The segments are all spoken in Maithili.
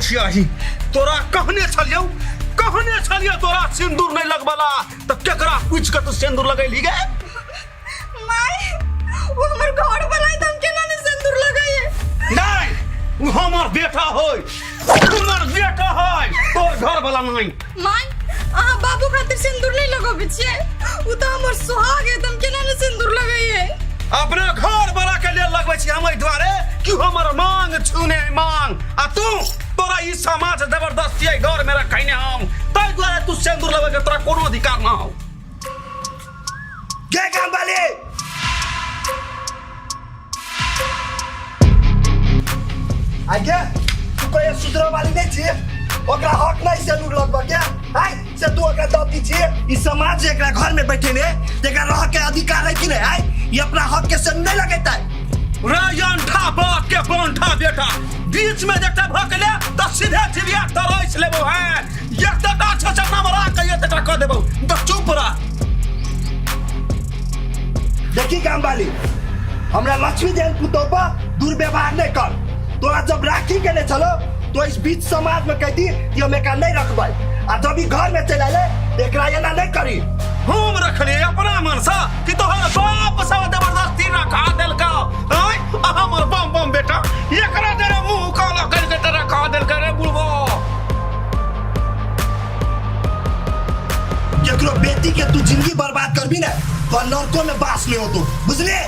कोछियाही तोरा कहने छलियौ, कहने छलियौ तोरा सिंदूर नहीं लगबला, त केकरा पूछ के तू सिंदूर लगैली गे? माय, वो हमर घर वाला है, त हम केना ने सिंदूर लगाइए? नहीं, उ हमर बेटा होय, हमर बेटा होय, तोर घर वाला नहीं। माय, अहाँ बाबू खातिर सिंदूर नहीं लगबै छियै? उ त हमर सुहाग है, त हम केना ने सिंदूर लगैए? अपना घर वाला के लेल लगबै छी हम एहि दुआरे कि हमर मांग छूने मांग, आ तू तोरा ई समाज जबरदस्ती एहि घर में रखैने हम, ताहि दुआरे तू सिंदूर लगबै के तोरा कोनो अधिकार ना हो। गे काम वाली, आगे तू कहिया सुधरो वाली नहीं छी? ओकरा हक नहीं से नूर लगबा के आय से तू ओकरा दती छी? ई समाज जे एकरा घर में बैठे ने, एकरा रह के अधिकार है कि नहीं? आय ई अपना हक के से नहीं लगेता है। रे अंठा बाप के बंठा बेटा, बीच में देखते भकले तो सीधे चिड़िया तरस लेबो है। एक टका छह चना मरा के एक टका कह देबो तो चुप रह। देखी काम वाली, हमरा लक्ष्मी जैन पुतोह पर दुर्व्यवहार नहीं कर। तोरा जब राखी के नहीं चलो तो इस बीच समाज में कहती कि हम एकरा नहीं रखबै, आ जब ई घर में चल आले तो एकरा एना नहीं करी। हम रखले अपना मनसा कि तोहर बाप सब जबरदस्ती रखा देलका। आय आ हमर बम बम बेटा एकरा जरा मुंह काला कर के रखा देलका रे बुढ़बो। केकरो बेटी के तू जिंदगी बर्बाद करबी ना तो नरको में बास नहीं होतो, बुझले?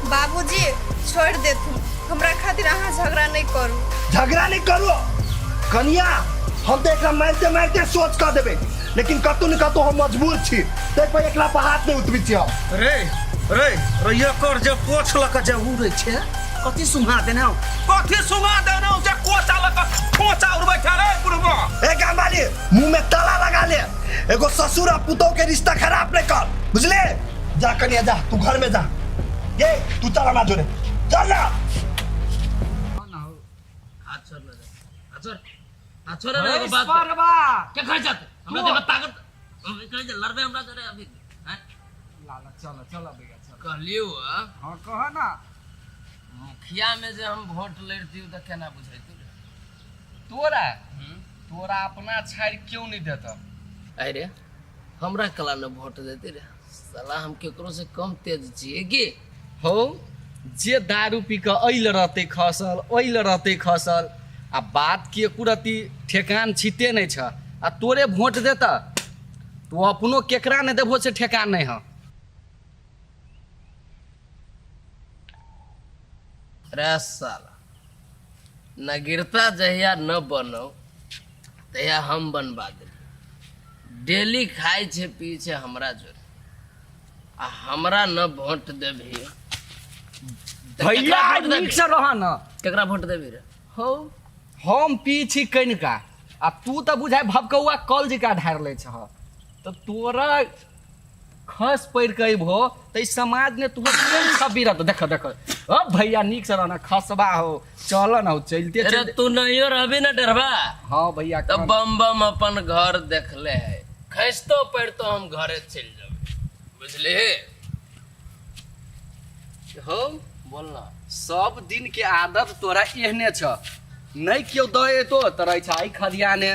बाबूजी छोड़ देथुन, हमरा खातिर अहाँ झगड़ा नहीं करू। झगड़ा नहीं करू कनिया, हम तो एकरा मारते मारते सोच कर देबे, लेकिन कतौ न कतौ हम मजबूर छी, ताहि पर एकरा पर हाथ नहीं उठबै छी हम। रे रे रे एकर जे पोछ लऽ कऽ जे उड़ै छै, कथी सुंघा देने हौ? कथी सुंघा देने हौ जे कोचा लऽ कऽ खोचा उड़बै छै रे बुढ़बा? ए गामवाली, मुंह में ताला लगा ले, एगो ससुर आ पुतोह के रिश्ता खराब नहीं कर, बुझले? जा कनिया जा, तू घर में जा। ये तू चल हमरा जोरे चल ना। हाथ छोड़ ले, हाथ छोड़, हाथ छोड़ रे। एगो बात परवा के खाइ जात हमरा देह में ताकत हम कहै जे लड़बे हमरा जोरे अभी हैं? लाला चल चल भैया चल। कहलियौ हँ। हाँ कह ना। मुखिया में जे हम वोट लड़तियौ तऽ केना बुझैतौ रे? तोरा तोरा अपना छाड़ि क्यों नहीं देता? अरे हमरा कला ने वोट देते रे साला, हम केकरो से कम तेज छियै की? हो जे दारू पी कऽ अइल रहतै खसल, अइल रहतै खसल, आ बात के कुरती ठेकान छिते नहि छ, आ तोरे वोट देता? तू अपनो केकरा नहि देबहो से ठेकान नहि ह। रे साला नगिरता जहिया न बनौ तहिया हम बनबा देली। डेली खाइ छै पी छै हमरा जोरे, आ हमरा न वोट देबही तऽ भैया केकरा वोट नीक देबही? से रह न। केकरा वोट देबही रे? हो हम पी छी कनिका, आ तू तऽ बुझाय भबकौआ कल जकाँ ढारि लै छह, तऽ तोरा खस पड़ि कऽ अयबहो तऽ ई समाज ने तोहर कोन छवि रहतौ? देख देख ओ भैया नीक से रहना, खसबा हो चल न हो चलते अरे चलते। तू नहियो रहबी ना डरबा। हाँ भैया तऽ कह। बम बम अपन घर देखले है, खसितो पड़ितो हम घरे चलि जेबै, बुझलिही? हो बोल ना। सब दिन के आदत तोरा एहने छ, नहीं केओ दऽ एतो तऽ रहै छ ई खदियाने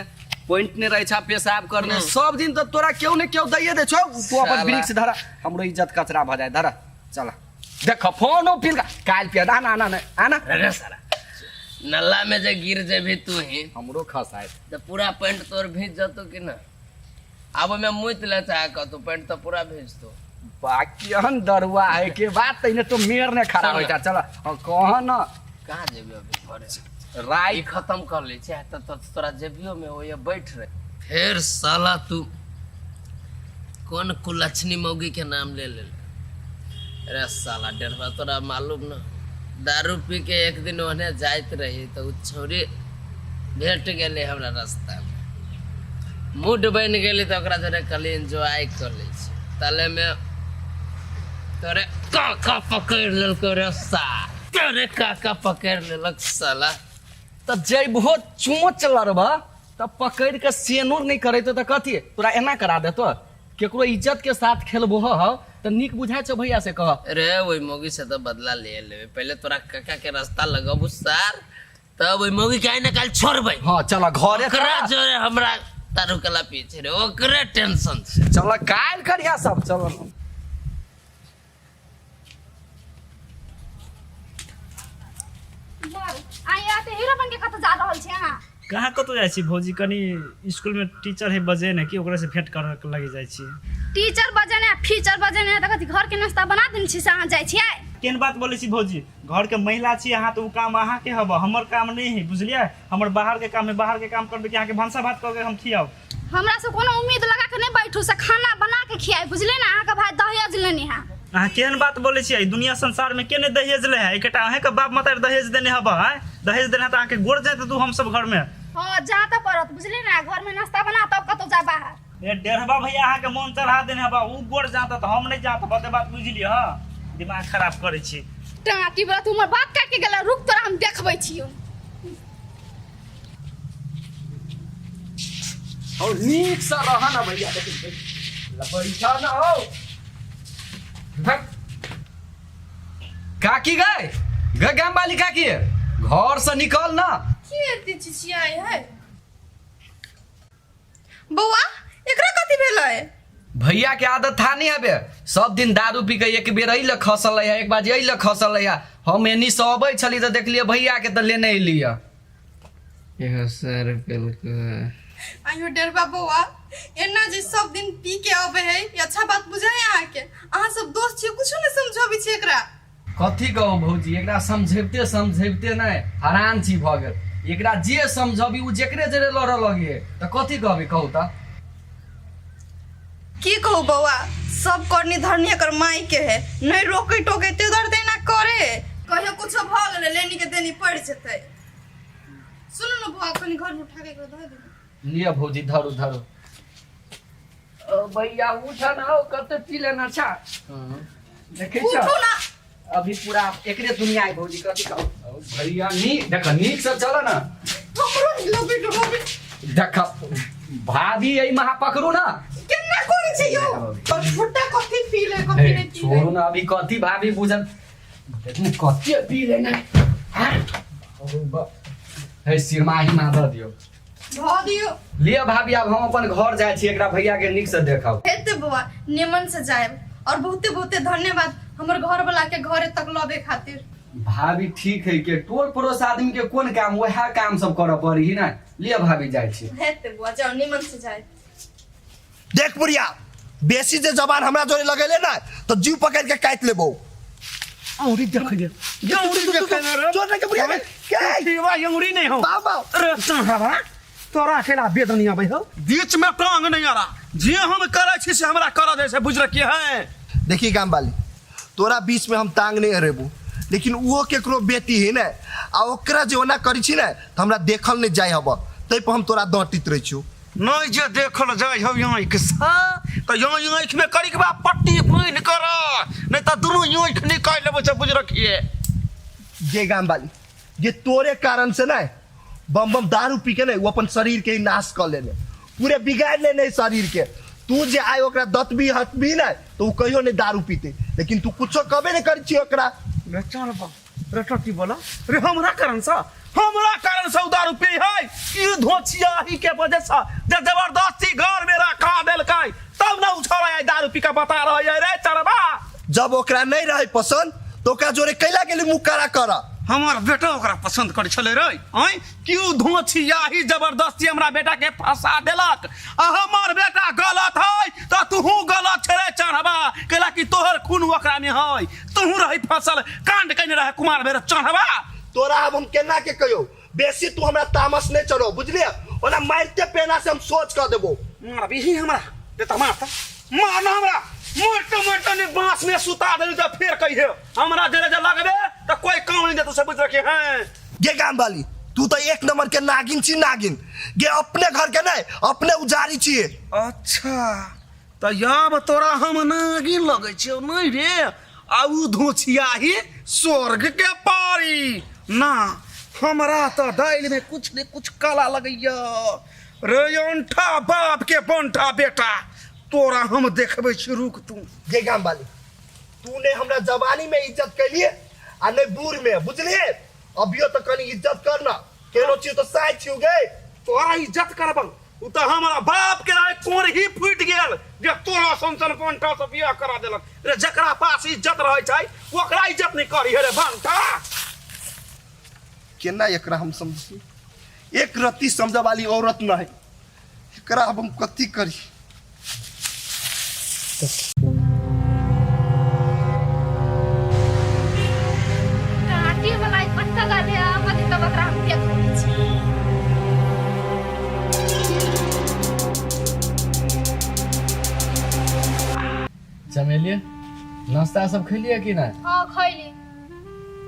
पॉइंट ने रहै छ पेशाब करने, सब दिन तऽ तोरा केओ ने केओ दैये दे छौ। तू अपन साला। वृक्ष धरा, हमरो इज्जत कचरा भऽ जाय, धरा चल। देख फोनो पील काल्हि पिया, आना आना आना आना। अरे साला नल्ला में जे गिर जेबही तू ही हमरो खस आयत तऽ पूरा पैंट तोर भीज जतो कि ना? आब ओहिमे मुति ले चाहे कतौ, पैंट तऽ पूरा भीजतो। बाकी अहन दरुआ है के बात तैने तो मेयर ने खड़ा हो जा। चल हाँ, कह न। कहाँ जेबी अभी घरे? राई ई खत्म कर ले छै तऽ तोरा जेबियो में ओए बैठ रहे। फेर साला तू कोन कुलक्षणी मौगी के नाम ले ले? अरे साला डेढ़वा, तोरा मालूम न दारू पी के एक दिन ओहने जाइत रही तऽ उ छौरी भेट गेलै हमरा रास्ता में, मूड बनि गेलै तऽ ओकरा जोरे कहलियै एन्जॉय कऽ लै छी, तलेमे तोरे काका पकड़ि लेलकै रे सा, तोरे काका पकड़ि लेलक साला। तऽ जैबहो चोंच लड़बह तऽ पकड़ि कऽ सेनूर नहि करेतौ तऽ कथी तोरा एना करा देतौ? केकरो इज्जत के साथ खेलबो हौ तऽ नीक बुझाइ छौ भैया से कह? रे ओहि मौगी से तऽ बदला ले लेबै, पहिले तोरा काका के रास्ता लगबू सार। तब ओहि मौगी के आइ ने काल्हि छोड़बै। हाँ चल घरे। ओकरा जोरे हमरा तारू कला पीछे रे, ओकरे टेंशन छै। चल काल्हि करिया सब, चल। आइ आते हीरो बन के कतऽ जा रहल छी अहाँ? कहाँ कतौ जाइ छी भौजी, कनि स्कूल में टीचर है बजे ने कि ओकरा से भेंट करे के लगी जाइ छी। टीचर बजेने फीचर बजेने तऽ कथी घर के नाश्ता बना देने छी से अहाँ जाइ छियै? केहन बात बोलै छी भौजी, घर के महिला छी अहाँ तऽ ओ काम अहाँके हब, हमर काम नहि है, बुझलियै? हमर बाहर के काम है, बाहर के काम करबै कि अहाँके भनसा भात कऽ के हम खियाउ? हमरा से कोनो उम्मीद लगा के नहीं बैठू, से खाना बना के खियाई, बुझले ना? अहाँ के भाई दहेज लेने है। अहाँ केहन बात बोलै छियै, दुनिया संसार में के नहि दहेज ले है? एकटा अहें के बाप मतारी दहेज देने हब? आँय, दहेज देने है तऽ अहाँके गोर जाइत तू हम सब घर में। हाँ जाता पड़त, बुझले ना? घर में नाश्ता बना तब कतौ जा बाहर। ए डेढ़बा भैया अहाँके मोन चढ़ा देने हबा, उ गोर जाता तऽ हम नहि जात, बते बात बुझलियै? हँ, दिमाग खराब करै छी। टाँटी बला तू हमर बात काट के गेला, रुक तोरा हम देखबै छियौ। और नीक से रह ना भैया, देखी बैठा ना हो। काकी गए गए गाम वाली काकी, घर से निकल ना। की एते चिचियाई है बौआ, एकरा कथी भेलै? भैया के आदत था नहीं हबे, सब दिन दारू पी के एक बेर अइले खसल है, एक बार अइले खसल है। हम एनी से अबै छली तऽ देखलियै भैया के, तऽ लेने एलियै। एगो सर केलकै। आइयो डेरबा बौआ, एना जे सब दिन पी के अबै है, ई अच्छा बात बुझाय अहाँके? अहाँ सब दोस्त छियै, कुछो नहि समझाबै छियै एकरा? कथी कहू भौजी, एकरा समझेबते समझेबते नहि हरान छी भऽ गेल। एकरा जे समझबी ओ जेकरे जरे लड़ऽ लगे, तऽ कथी कहबी कहू तऽ? की कहू बौआ, सब करनी धरनी एकर माई के है, नहीं रोके टोके ते उधर देना करे, कहियो कुछो भऽ गेलै लेनी के देनी पड़ि जेतै। सुनू ने बौआ, कनि घर में उठा के एकरा धऽ दियौ। लिअ भौजी, धरू धरू। ओ भैया उठ ना, हो कते पी लेना छा, देखै छ? उठू ना। अभी पूरा एकरे दुनिया है भौजी, कथी कहू। ओ भैया नीक देख, नीक से चल ना। हमरो हिलबे डुलबे। देख भाभी, एहि महा पकड़ू ना। केना करै छै यौ, और फुट्टा कथी पी ले, कथी हे, नहि पी ले। छोड़ू ना, अभी कथी भाभी बुझल, देख ने कथी पी लेना हाँ? अरे बा- हे सिरमाही मा दऽ दियौ। धऽ दियौ। लिअ भाभी, आब हम अपन घर जाइ छी, एकरा भैया के नीक से देखब। हेतै बौआ, निमन से जायब, और बहुते बहुते धन्यवाद हमर घर वाला के घरे तक लबे खातिर। भाभी ठीक है के टोल पड़ोस आदमी के कोन काम, वएह काम सब करऽ पड़ी ना। लिअ भाभी, जाइ छी। हेतै बौआ, जाउ, निमन से जायब। देख बुढ़िया, बेसी जे जबान हमरा जोरे लगेले ना तो जीव पकड़ के काट लेबो। औरी देख ले, औरी देख ले रे। जोर के बुढ़िया के के पीवा अंगुरी नहीं हो। बाबा। अरे चढ़ावा तोरा अकेला बेद नहीं आबै हो, बीच में टांग नहीं आ रहा, जे हम करै छी से हमरा करऽ दे, से बुझ रखिए है। देखी गाम वाली, तोरा बीच में हम टांग नहीं अरेबू, लेकिन वो केकरो बेटी है ने, आ ओकरा जे ओना करी छी ने तो हमरा देखल नहीं जाय हब, तै पर हम तोरा डांटित रहै छियौ। नहीं जे देखल जाय हौ आँखि से तऽ यो आँखि में करिकबा पट्टी बान्हि कर, नहीं तऽ दुनू आँखि निकालि लेबै, से बुझ रखिए। जे गाम वाली, जे तोरे कारण से ने बम बम दारू पी के ने वो अपन शरीर के ही नाश कर लेने, पूरे बिगाड़ लेने शरीर के। तू जे आइ ओकरा दतबी हटबी ने तो उ कहियो नहीं दारू पीते, लेकिन तू कुछो कबे नहीं करी छी ओकरा। रे चल बा रे, टट्टी बोला रे, हमरा कारण से, हमरा कारण से उ दारू पी है, ई धोचिया ही के वजह से जे जबरदस्ती घर में रखा देलकै तब ना उछाला आई दारू पी के बता रहा है रे चरबा। जब ओकरा नहीं रहे पसंद तो ओकरा जोरे कैला गेली मुँह कारा कर? हमर बेटा ओकरा पसंद करै छलै रे, आँय क्यों धोचिया ही जबरदस्ती हमरा बेटा के फंसा देलक, आ हमर बेटा गलत है तऽ तूहू गलत छे रे चढ़बा, कैला कि तोहर खून ओकरा में है, तूहू रही फसल कांड कने रहे कुमार बेर चढ़बा। तोरा आब हम केना के कहियो, बेसी तू हमरा तामस नहीं चढ़ो, बुझलिए? ओना मारते पेना से हम सोच कर देबो। मारबी ही हमरा दे त मार त मार ना हमरा, मारते मारते ने बांस में सुता देलु त फेर कहियो हमरा जरे जे लगबे त कोई काम नहीं देतो, से बुझ रखे हैं। गे गाम वाली, तू तो एक नंबर के नागिन छी, नागिन गे, अपने घर के नहीं अपने उजारी छी। अच्छा त आब तोरा हम नागिन लगै छियौ नहीं रे, आ उ धोछिया ही स्वर्ग के पारी ना, हमरा त दालि में कुछ ने कुछ काला लगैया रे। अंठा बाप के बंठा बेटा, तोरा हम देखबै छी, रुक तू। गे गाम वाली, तू ने हमरा जवानी में इज्जत कैलिए आ नहीं बूढ़ में, बुझलिए? अभियो तऽ कनि इज्जत कर ना केनो छी तऽ साइ छी गे। तोरा इज्जत करबन उ तऽ हमरा बाप के रहे कोर ही फूटि गेल जे तोरा सन सन बंटा से बियाह करा देलक रे। जकरा पास इज्जत रहै छै ओकरा इज्जत नहि करी हे रे बंटा। केना एकरा हम समझी, एक रत्ती समझ वाली औरत नहीं, एकरा अब हम कथी करी। काटे वाला ई पत्ता गाले आबत तब ओकरा हम देखबै छी। चमेलिया, नाश्ता सब खैलियै कि नहि? हाँ, खैली।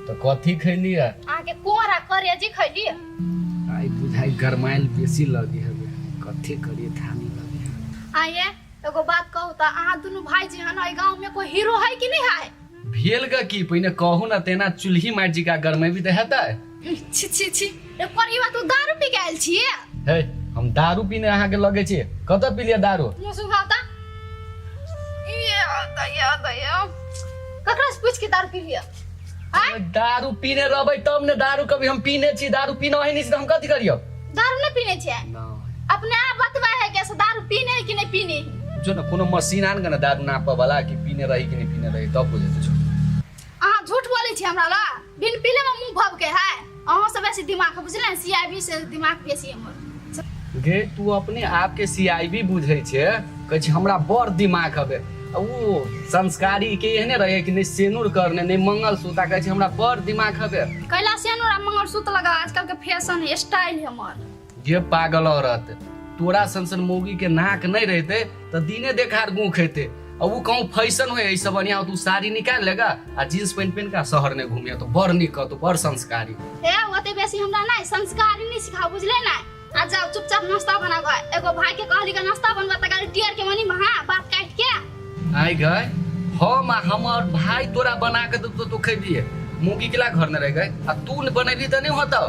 तऽ कथी खैलियै? अहाँके कोरा करेजी खैली। आइ बुझाइ गरमायल बेसी लगे हवे, कथी करिए थानी लगे। आइए एगो बात कहू तऽ अहाँ दुनू भाई जे हन एहि गाँव में कोई हीरो है कि नहीं है? भेल ग की पहिने कहू ना, तेना चूल्ही मारि जिका गरमेबी तऽ हेतै। छी छी छी, रे परिवा तू दारू पी के आयल छियै? हे, हम दारू पीने अहाँके लगे छी? कतऽ पी लिअ दारू? मुँह सुखाता ये दया दया, ककरा से पूछ के दारू पी लिअ? आँय? दारू पीने रहबै तब ने दारू कभी हम पीने छी, दारू पीना है नहीं छी तऽ हम कथी करियौ? दारू नहीं पीने छियै? अपने आप बतबा है कि से दारू पीने है कि नहीं पीने है। जो ने कोनो मशीन आन के ने दारू नापऽ वाला कि पीने रही कि नहीं पीने रही तब बुझेतै छौ। अहाँ झूठ बोलै छी हमरा ला, बिन पीले में मुंह भव के है। अहाँ से बेसी दिमाग है, बुझले? सीआईबी से दिमाग बेसी हमर। गे तू अपने आप के सीआईबी बुझै छे, कहै छै हमरा बड़ दिमाग हबे। आ उ संस्कारी के एहने रहे कि नहीं सेनुर करने नहीं मंगलसूत्र, कहै छै हमरा बड़ दिमाग हबे। कैला सेनुर आ मंगलसूत्र लगा, आजकल के फैशन है, स्टाइल है हमर। गे पागल औरत, तोरा सन सन मौगी के नाक नहीं रहते त दिने देखार गूं खेते। आ उ कहूँ फैशन होय ऐसे बढ़िया तू साड़ी निकाल लेगा आ जींस पैंट पहन के शहर ने घूमिया तो बड़ निक तो बड़ संस्कारी। हे ओते बेसी हमरा नहीं संस्कारी नहीं सिखाओ, बुझले ना? आ जाओ चुपचाप नाश्ता बनाओ। एगो भाई के कहली के नाश्ता बनवा त गाली टियर के मनी महा बात काट के आई गए। हम आ हमर भाई तोरा बना के देतो तो खेबिए, मौगी के ला घर न रह गए आ तू न बनेबी त नहीं होतो।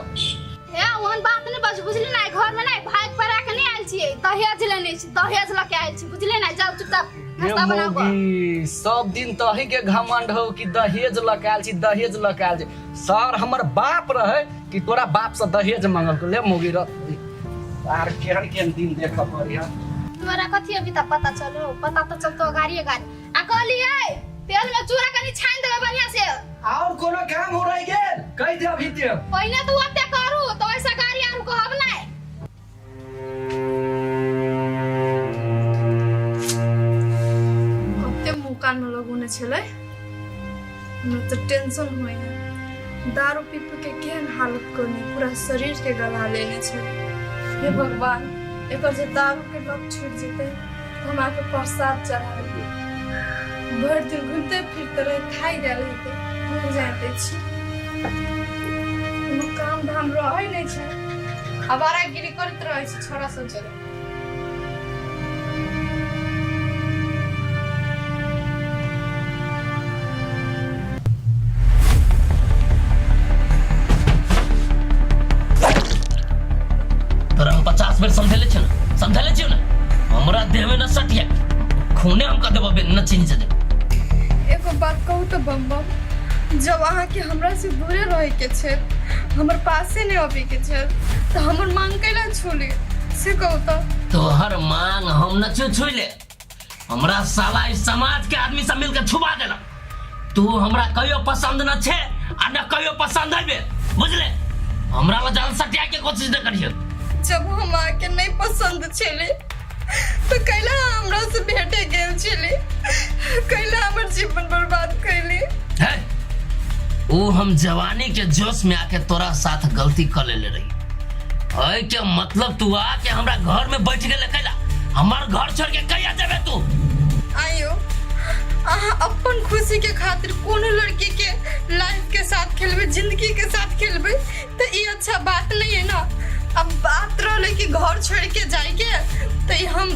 हे ओहन बात नहीं बज, बुझली ना? घर में नहीं भाई पर आके नहीं आयल छियै, दहेज लेने छी, दहेज लके आयल छी, बुझले ना? जाओ चुपचाप हे नाश्ता बनाओ। मौगी, सब दिन तही के घमंड हो कि दहेज लके आयल छी, दहेज लके आयल छी। सर हमर बाप रहे कि तोरा बाप से दहेज मंगल ले मौगी र आर केहन केहन दिन देख पड़ी है। तोरा कथी अभी तक पता चलो? पता तो चलतो गाड़ी गाड़ी आ कहलियै तेल में चूड़ा कनी छानि देबै बढ़िया से। और कोनो काम हो रही गेल कहि दे अभी ते। पहिने तू ओते करू तो ऐसा गाड़ी आरू कहब नै। कते मुँह कान में लगौने छलै, हमरा तऽ टेंशन होइए। दारू पी पी के केहन हालत करने, पूरा शरीर के गला लेने छै। हे भगवान, एकर जे दारू के लत छूटि जेतै तऽ हम आके प्रसाद चढ़ाबी। भरि दिन घूमते फिरते रहे, थाकि गेल हेतै, हम जानिते छी कोनो काम धाम रहै नहि छै, आवारागिरी करैत रहै छै छोरा सब जरे। तोरा हम 50 बेर समझेले छियो ने, समझेले छियो ने, हमरा देह में न सटिया खूने हम कह देबो न चिन्ह जे। एगो बात कहू तो बम बम, जब अहाँके हमरा से दूरे रहे के छै, हमर पासे नहीं अबे के छै, तो हमर मांग कैला छूली से कहू तो? तोहर मांग हम न छू छुले, हमरा साला इस समाज के आदमी सब मिलके छुबा देलक। तू हमरा कहियो पसंद न छे आ न कहियो पसंद आबे, बुझले? हमरा ला जान सटिया के कोशिश न करियो। जब हम आके नहीं पसंद छेले तो कैला हमरा से भेटे गेल छेले, कैला हमर जीवन बर्बाद कैली? है वो हम जवानी के जोश में आके तोरा साथ गलती कर लेले रही है के मतलब तू आके हमरा घर में बैठ गेले कैला? हमार घर छोड़ के कहिया जेबे तू? आयो अहाँ अपन खुशी के खातिर कोनो लड़की के लाइफ के साथ खेलबे, जिंदगी के साथ खेलबे तो ये अच्छा बात नहीं है ना। अब बात रहले कि घर छोड़ के जाए के, तो ई हम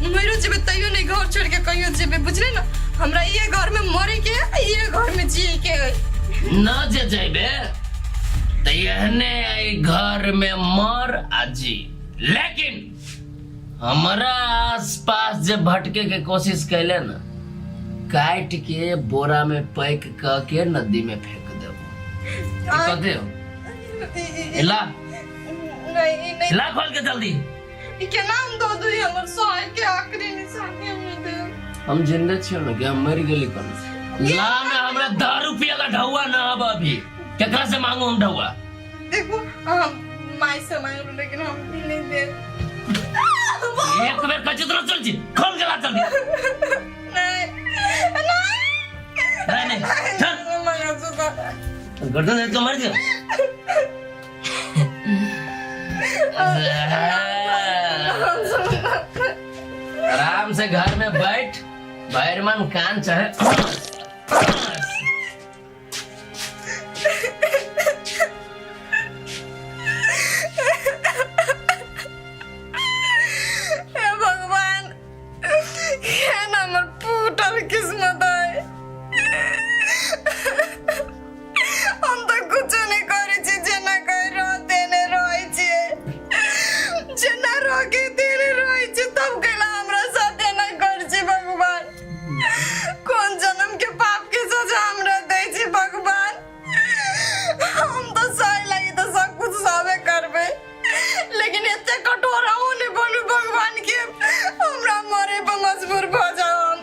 मरो जेबे तैयो नहीं घर छोड़ के कहियो जेबे, बुझले ना? हमरा ये घर में मरे के है, ये घर में जिए के है। न जे जेबे तो एहने एहि घर में मर आ जी, लेकिन हमरा आसपास जे भटके के कोशिश कैले ना, काट के बोरा में पैक क के नदी में फेंक देबो। ई कथी हो? ला। नहीं, ई नहीं। ला खोल के जल्दी। ई के नाम दो दू, ई हमर सोहाग के आखिरी निशानी हम नहीं देब। हम जिंदा छियो ना कि हम मर गेली? कल ला ना, हमरा दारू पियला ढौआ ना। अब अभी केकरा से मांगू हम ढौआ? देखो, हम माई से मांगलू, लेकिन हम ई नहीं देब। एक बेर कची तोरा चल छी, खोल के ला जल्दी। नहीं नहीं। नहीं नहीं, चल। मंगलसूत्र। गर्दन दे तो मर गया। आराम से घर में बैठ, बैरमन कान चाहे। हे भगवान, केहन हमर फूटल किस्मत है। हम तऽ कुछो नहि करै छी। जेना कहि रह तेने रहै छियै, जेना रहे तेने रहै छी, तब कैला हमरा साथ एना करै छी भगवान? कोन जन्म के पाप के सजा हमरा दै छी भगवान? हम तऽ सही लागी तऽ सब कुछ सबे करबै, लेकिन एते कठोर अहूँ नहि बनू भगवान के हमरा मरे पर मजबूर भऽ जाउ हम।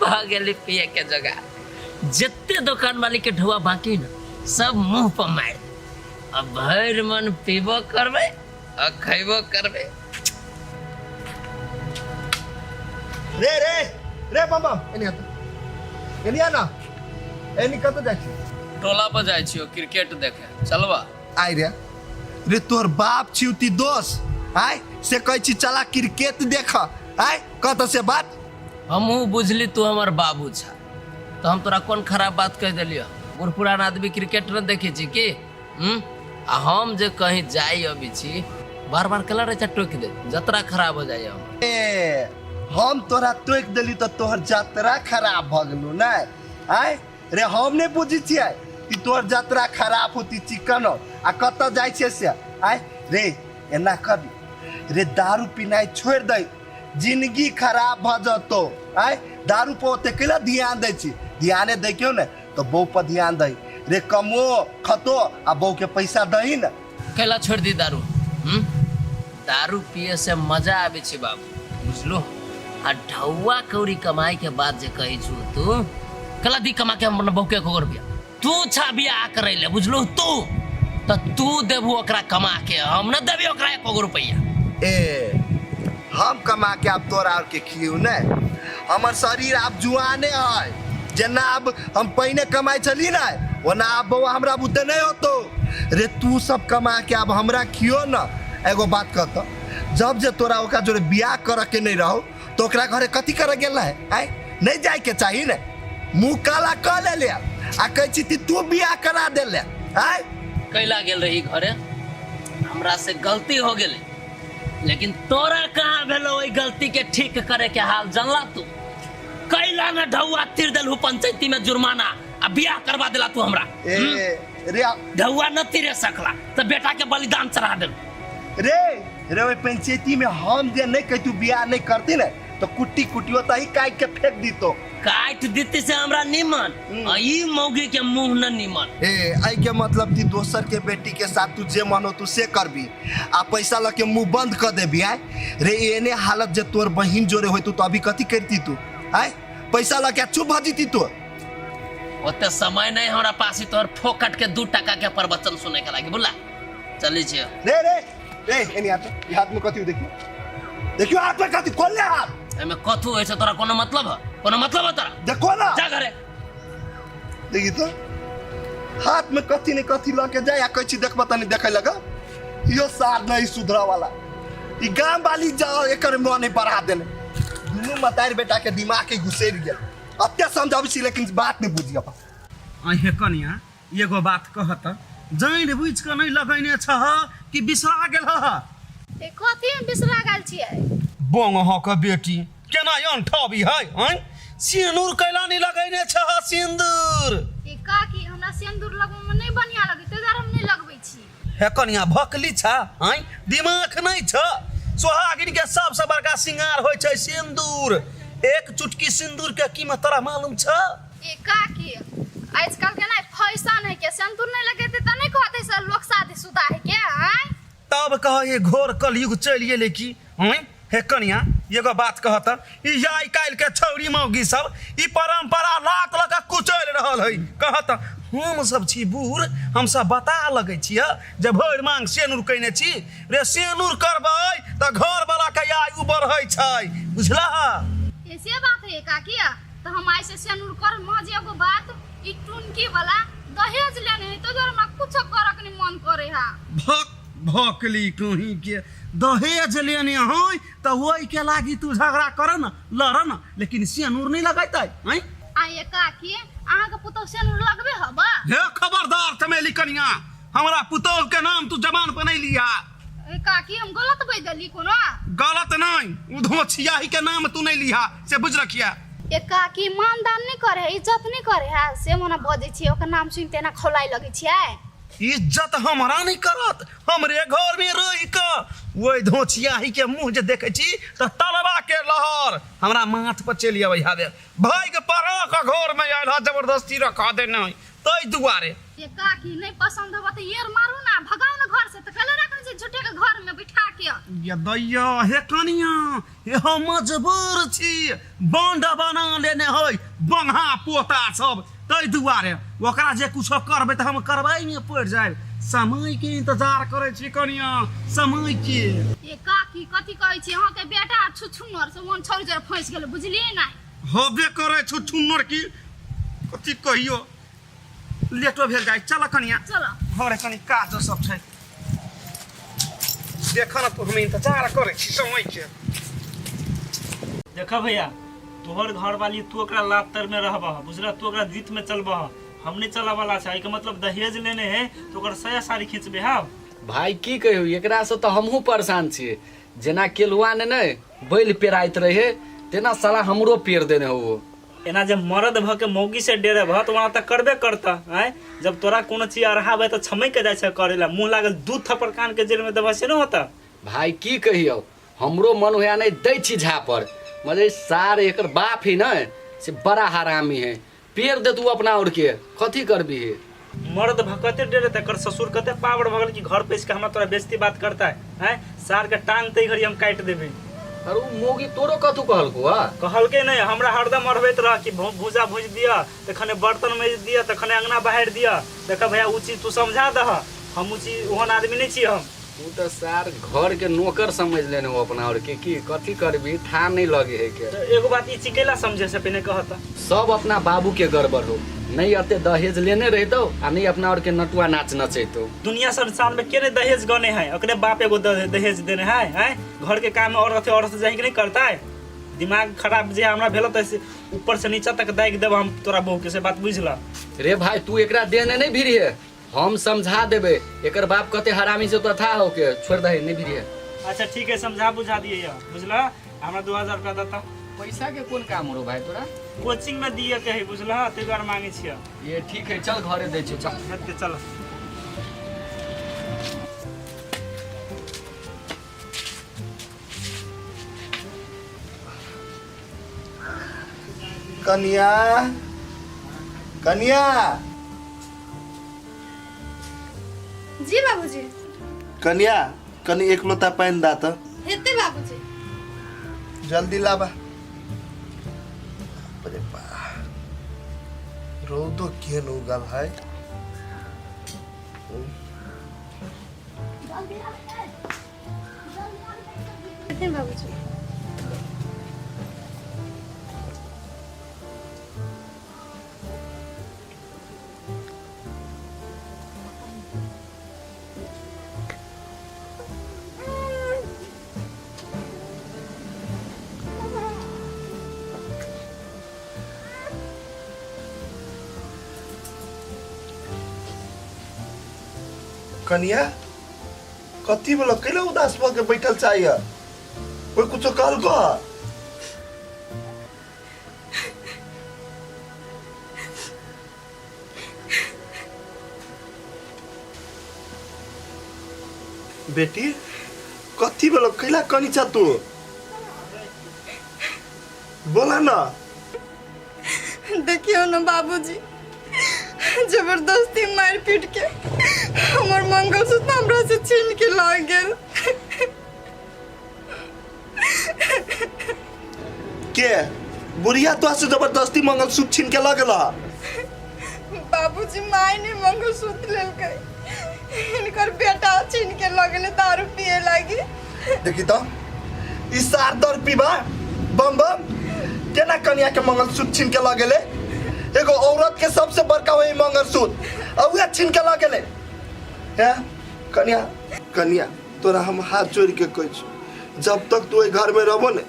भऽ गेलै पिए के जगह। जते दोकान वाली के ढुआ बाकी न, सब मुंह पर मारि दे। अब भरि मन पीबो करबै आ खैबो करबै। रे रे रे, बम बम, एनी आ, एनी आ ना, एनी। कतऽ जाइ छी? टोला पर जाइ छियो क्रिकेट देखे, चलबा? आइ रे रे, तोहर बाप छी ती दोस आय से कहै छी चला क्रिकेट देख आय, कत से बात? हमहूँ बुझली तू हमर बाबू छा, तऽ हम तोरा कोन खराब बात कहि देलियौ? बूढ़ पुरान आदमी क्रिकेट न देखै छी की? हम्म? आ हम जे कहीं जाई अबै छी, बार बार केला रहै छै टोकि दे, जतरा खराब हो जाइए हमर। ए, हम तोरा टोकि देली तऽ तोहर जतरा खराब भऽ गेलौ नै? आय रे, हम नहि बुझै छियै कि तोहर जतरा खराब होती चिकन आ कतऽ जाइ छियै से। आय रे, एना कर रे, दारू पीनाइ छोड़ि दै, जिंदगी खराब भऽ जतौ। आय, दारू पर ओते कैला ध्यान दै छी? ध्याने दै क्यों ने तऽ बहू पर ध्यान दै रे। कमो खतो आ बहू के पैसा दही ने। कैला छोड़ि दी दारू? हम्म? दारू पिए से मजा आबै छै बाबू, बुझलो? आ ढौआ कौड़ी कमाई के बाद जे कहै छु तू, कला दी कमा के हम अपन बहू के एको रुपया? तू छा बियाह करै ले, बुझलो? तू तऽ तू देबू ओकरा कमा के, हम न देबी ओकरा एको रुपया। ए, हम कमा के आब तोरा आर के खियौ ने? हमर शरीर आब जुआने है। जेना आब हम पहिने कमाइ छली ने, ओना आब बौआ हमरा बुते नहि होतो रे। तू सब कमा के आब हमरा खियो न। एगो बात कहत, जब जे तोरा ओकरा जोरे बियाह करऽ के नहीं रहो तो ओकरा घरे कथी करे गेल है? आय, नहीं जाए के चाही ने। मुँह काला कऽ ले ले आ कहै छी ती तू बियाह करा देले। आय, कैला गेल रही घरे? हमरा से गलती हो गेलै, लेकिन तोरा कहाँ भेलो ओहि गलती के ठीक करे के हाल? जानला तू कैला न ढौआ तीर देलहु पंचायती में जुर्माना आ बियाह करवा देला तू हमरा? ए रे, ढौआ न तीरे सकला तऽ बेटा के बलिदान चढ़ा देल। रे रे, ओहि पंचायती में हम जे नहीं कहतू बियाह नहीं करती ने, तो कुट्टी कुटी ओतऽ ही काटि के फेंक दीतो। काटि देती से हमरा निमन, आ ई मौगी के मुंह न निमन। ए, एहि के मतलब कि दोसर के बेटी के साथ तू जे मन हो तू से करबी आ पैसा लऽ के मुंह बंद कऽ देबी? आय रे, एने हालत जे तोर बहिन जोरे होय तू तो अभी कथी करती तू? आय, पैसा लऽ के चुप भऽ जीती तू? ओते समय नहीं हमरा पास ही तोहर फोकट के 2 टका के प्रवचन सुने के लागी। बोला, चली छियो। रे रे रे, एने हाथ, ई हाथ में कथी हो? देखियो, देखियो, हाथ में कथी? खोल ले हाथ। एमे कथू होइ छै, तोरा कोनो मतलब है? कोनो मतलब है तोरा? देखो ना। जा घरे। देखी तो, हाथ में कथी ने कथी लऽ के जाय आ कहै छी देखबऽ तनी। देखै लगा यो सार नहीं सुधरा वाला। ई गाम वाली जाओ, एकर मन नहीं बढ़ा देने। दुनू मतार बेटा के दिमाग के घुसेर गेल। अते समझाबै छी लेकिन बात नहीं बुझी अपन। अहे कनिया, एगो बात कहत, जानि बुझि कऽ नहि लगैने छह कि बिसरा गेल ह? ए, कथी हम बिसरा गेल छियै? बोंग अहाँके बेटी केना अनठबी है। आँय, सिन्दूर कैला नहि लगैने छह सिन्दूर? ए काकी, हमरा सिन्दूर लगबै मे नहि बढ़िया लगै, ताहि दुआरे हम नहि लगबै छी। हे कनिया भकली छ आँय दिमाग नहि छ सोहागिन के सबसँ बड़का सिंगार होइ छै सिन्दूर एक चुटकी सिन्दूर के कीमत तोरा मालूम छ ए काकी आजकल के ना फैशन है के सिंदूर नहीं लगेते त नहीं कहते से लोग शादीशुदा है के आय तब कह ये घोर कलयुग चलि गेलै की आँय हे कनिया एगो बात कहत ई आइ काल्हि के छौरी मौगी सब ई परंपरा लात लऽ कऽ कुचलि रहल है कहत हम सब छी बूढ़ हम सब बता लगै छियै जे भरि मांग सेनुर कयने छी रे सेनुर करबै तऽ घर वाला के आयु बढ़ै छै बुझलह ऐसे बात है काकी तो हम आइ से सेनुर कर मज एगो बात ई टुनकी वाला दहेज लेने है तो हमरा कुछ करक नहीं मन करे हा भक भकली कहीं के दहेज लेने है तऽ ओहि के लागी तू झगड़ा कर न लड़ न लेकिन सेनुर नहीं लगैतै हैं आ ये काकी अहाँ के पुतोह सेनुर लगबे हबा हे खबरदार चमेली कनिया हमरा पुतोह के नाम तू जबान पर नहीं लिया ए काकी हम गलत बज देली कोनो गलत नहीं उधो छियाही के नाम तू नहीं लिहा से बुझ रखिया ए काकी मानदान नहीं करे है इज्जत नहीं करे है से मना बजै छियै ओकर नाम सुनते एना खौलाइ लगै छियै इज्जत हमरा नहीं करत हमरे घर में रह के ओहि धोचियाही के मुंह जे देखै छी तऽ तलवा के लहर हमरा माथ पर चलि अबै हवे भागि पड़ा के घर में आयल ह जबरदस्ती रखा दे नहीं ताहि दुआरे ये काकी नहीं पसंद होबा तऽ येर मारू ना भगाओ ना घर से तऽ कले रखने छै झूठे के घर में बैठा के ये दैया हे कनिया हे हम मजबूर छी बंड बना लेने है बंहा पोता सब ताहि दुआरे ओकरा जे कुछो करबै तऽ हम करबै में पड़ि जायब समय के इंतजार करै छी कनिया समय के ये काकी कथी कहै छी अहाँके बेटा छुछुनर से मन छोड़ जर फंसि गेल बुझलियै ना होबे करै छुछुनर की कथी कहियो लेटो भेल जाइ चल कनिया चलो घरे कनि काज सब छै देख न तू हम इंतजार करै छी समय के देख भैया तोहर घर वाली तू ओकरा लात तर में रहबह बुझल तू ओकरा जीत में चलबह हम नहीं चला वाला छै एहिके मतलब दहेज लेने है तो ओकर सया साड़ी खींचबे हाँ भाई की कहियो एकरा से तऽ हमहूँ परेशान छियै जेना केलुआ ने नहि बैल पेराइत रहे तेना साला हमरो पेर देने हो एना जब मर्द भऽ के मौगी से डेरेबह तऽ वहाँ तऽ करबे करतह आँय जब तोरा कोनो चीज अढ़ाबै तऽ छमकि के जाइ छै करै लए मुँह लागल दू थप्पड़ कान के जेल में देबह से नहि होतऽ भाई की कहियौ हमरो मन होया नहि दै छी झापर मगर सार एकर बाप ही ने से बड़ा हरामी है पेड़ दे तू अपना और के कथी करबी है मर्द भऽ कते डेरेतै एकर ससुर कते पावर भऽ गेल कि घर पैस के हमरा तोरा बेइज्जती बात करता है आँय सार के टांग तै घड़ी हम काटि देबै अरे उ मौगी तोरो कथू कहलको हा कहलकै नहि हमरा हरदम अढ़बैत रह कि भूजा भूजि दिअ तखने बर्तन माजि दिअ तखने अंगना बहारि दिअ देख भैया ओ चीज तू समझा दह हम ओ चीज ओहन आदमी नहि छी हम तू तऽ सार घर के नौकर समझ लेने हो अपना और के की कथी करबी था नहीं लगे है के तऽ एगो बात ई चीज कैला समझे से पहिने कह तऽ सब अपना बाबू के गड़बड़ हो नहीं अते दहेज लेने रहितो आ नहीं अपना और के नटुआ नाच नचैतो दुनिया संसार में के नहीं दहेज गने है ओकरे बाप एगो दहेज देने है हैं घर के काम में औरत है औरत जाए के नहीं करता है दिमाग खराब जे हमरा भेल तऽ ऊपर से नीचा तक दागि देब हम तोरा बहू के से बात बुझ ल रे भाई तू एकरा देने नहीं भिड़िए हम समझा देबे एकर बाप कते हरामी से तो था होके छोड़ दे नहीं भिड़िए अच्छा ठीक है समझा बुझा दिए यह बुझल हमरा 2000 रुपया देता पैसा के कोन काम रो भाई तोरा कोचिंग में दिए के है बुझल ताहि दुआरे मांगे छियै ये ठीक है चल घरे दै छियो चल हेतै चल कनिया कनिया जी बाबूजी कनिया कनि एक लोटा पानि दा तऽ हेतै बाबूजी जल्दी लाबा अरे बा रौदो केहन उगल है हेतै बाबूजी कनिया कथी बोला कैला उदास भऽ के बैठल चाहिए कोई कुछो कहलको हँ? बेटी कथी भेलो कैला कनी छ तू बोला ना देखियो ना बाबूजी जबरदस्ती मार पीट के हमर मंगलसूत्र हमरा से छीन के लऽ गेल के बुढ़िया तो से जबरदस्ती मंगलसूत्र छीन के लऽ गेल बाबूजी माय ने मंगलसूत्र लेलकै हिनकर बेटा छीन के लऽ गेलै दारू पिए लागी देखी तो ई सार दर पीबा बम बम केना कनिया के मंगलसूत्र छीन के लऽ गेलै एगो औरत के सबसे बड़का वही मंगलसूत्र आ उहे छीन के लऽ गेलै हैं कनिया कनिया तोरा हम हाथ जोड़ के कहै छी जब तक तू एहि घर में रहबो ने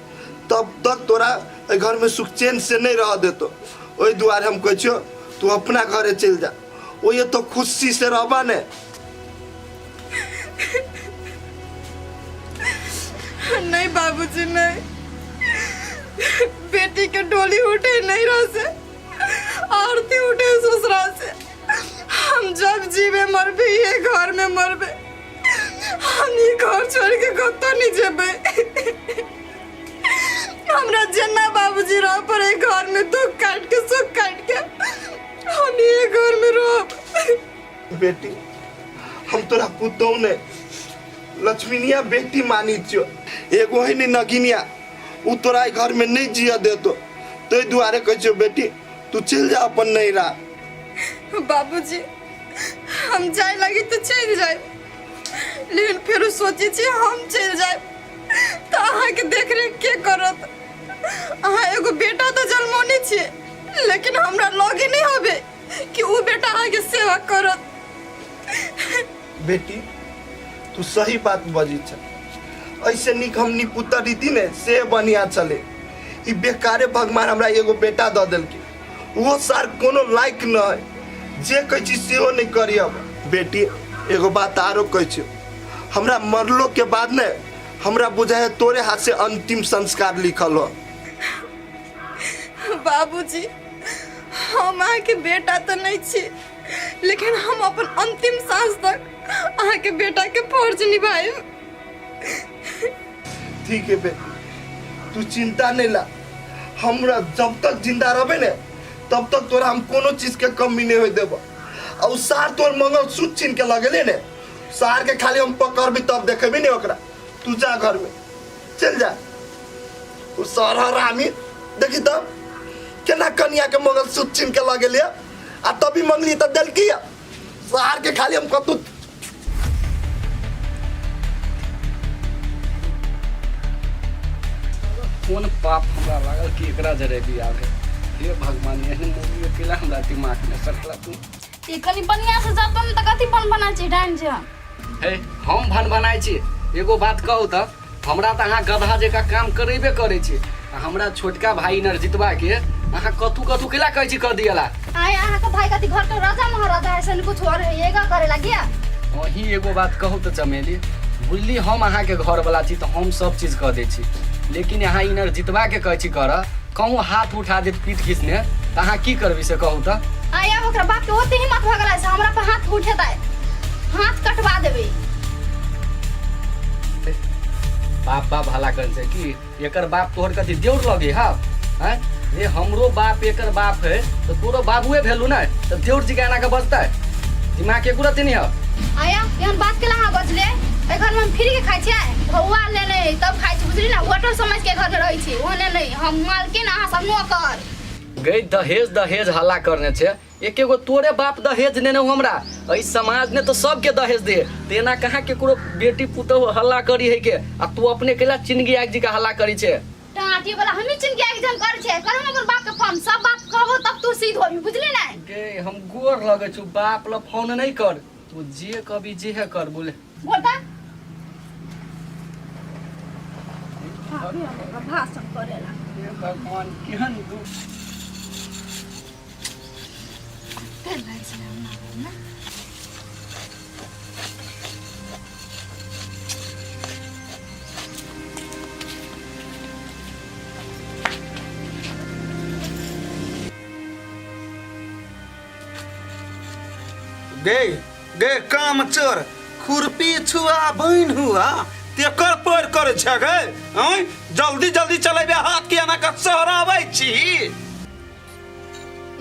तब तक तोरा एहि घर में सुख चैन से नहीं रह देतो ओहि दुआरे हम कहै छियौ तू अपना घरे चलि जा ओहि तो खुशी से रहबा ने नहीं बाबूजी नहीं बेटी के डोली उठे नहीं रह से आरती उठे ससुरा से हम जब जीवे मरबे ये घर में मरबे हम ये घर छोड़ के कतौ नहीं जेबे हमरा जेना बाबूजी रह पड़े घर में दुख काट के सुख काट के हम ये घर में रहब बेटी हम तोरा पुतहु ने लक्ष्मीनिया बेटी मानी छियो एगो है ने नगिनिया उ तोरा एहि घर में नहीं जिया देतो ताहि दुआरे कहै छियो बेटी तू चलि जा अपन नैरा बाबूजी हम जाए लगी तो चलि जाए लेकिन फेरो सोचे छी हम चलि जाए तऽ अहाँके देखरेख के करत अहाँ एगो बेटा तऽ जन्मौने छियै लेकिन हमरा लगे नहि हबे कि उ बेटा अहाँके सेवा करत बेटी तू सही बात बजै छ ऐसे नीक हम निपुतर रीति ने से बढ़िया चले ई बेकारे भगवान हमरा एगो बेटा दऽ देलकै ओहो सार कोनो लायक न है जे कहै छी सेहो नहि करी अब बेटी एगो बात आरो कहै छी हमरा मरलो के बाद ने हमरा बुझाय तोरे हाथ से अंतिम संस्कार लिखल हो बाबूजी हम अहाँके बेटा तऽ नहि छी लेकिन हम अपन अंतिम सांस तक अहाँके बेटाके फर्ज निभायब ठीक है बेटी तू चिंता नहीं ला हमरा जब तक जिंदा रहबे ने तब तक तोरा हम कोनो चीज के कमी नहीं होय देब आ उ सार तोर मंगलसूत्र छीन के लगेले ने सार के खाली हम पकड़बी तब देखेबी ने ओकरा तू जा घर में चल जा उ सार हरामी देखी तब केना कनिया के मंगलसूत्र छीन के लगेले आ तभी मंगली त देलकी सार के खाली हम कतू कोन पाप हमरा लागल कि एकरा जरे बियाह भेल हे भगवान एहन मूवी अकेला हमरा दिमाग में सटला तू ई कनि बढ़िया से जतन त कथी बन बना छै डाइन छै हे हम भन बनाइ छी एगो बात कहू तऽ हमरा तऽ अहाँ गधा जकाँ काम करेबे करै छी आ हमरा छोटका भाई नरजितबा के अहाँ कथू कथू केला कहै छी कऽ दियला आय अहाँ के भाई कथी घर के राजा महाराजा है सन कुछ और है एगा करे लगिया अहीं एगो बात कहू तऽ चमेली बुझली हम अहाँके घरवला छी तऽ हम सब चीज कऽ दै छी लेकिन अहाँ इनर जितबा के कहै छी करऽ कहूँ हाथ उठा देत पीठ घिसने तऽ अहाँ की करबै से कहू तऽ आय आब ओकरा बाप के ओते हिम्मत भऽ गेलै से हमरा पर हाथ उठेतै हाथ कटवा देबै बाप बाप हल्ला करै छै की एकर बाप तोहर कथी देउर लगे हा हैं रे हमरो बाप एकर बाप है तो तोरो बाबुए भेलू ने तो देउर जी के एना के बजतै दिमाग के कुरती नहीं है आया एहन बात केला अहाँ बजले एहि घर में हम फ्री के खाइ छियै भौआ लेने तब खाइ छी बुझली ने होटल समझ के घर में रहै छी ओहने नहि हम मालकिन अहाँ सब नौकर गई दहेज दहेज हल्ला करने छे एके गो तोरे बाप दहेज नेने हो हमरा एहि समाज ने तो सबके दहेज दे तो एना कहाँ केकरो बेटी पुतोह हल्ला करी है के आ तू अपने केला चिनगी आगि जी का हल्ला करी छे टाटी वाला हमी चिनगी आगि जन करै छै करम अपन बाप के फोन सब बात कहबो तब तू सीध होबी बुझली ने गे हम गोर लगे छु बाप ल फोन नहीं कर तू जे कभी जे है कर बोले बोलता भाषण करेला हे भगवान केहन दुख गे गे काम चोर खुरपी छुआ बनि हुआ तेकर पैर करे छै गे आँय जल्दी जल्दी चलेबे हाथ के एना कऽ सहराबै छी।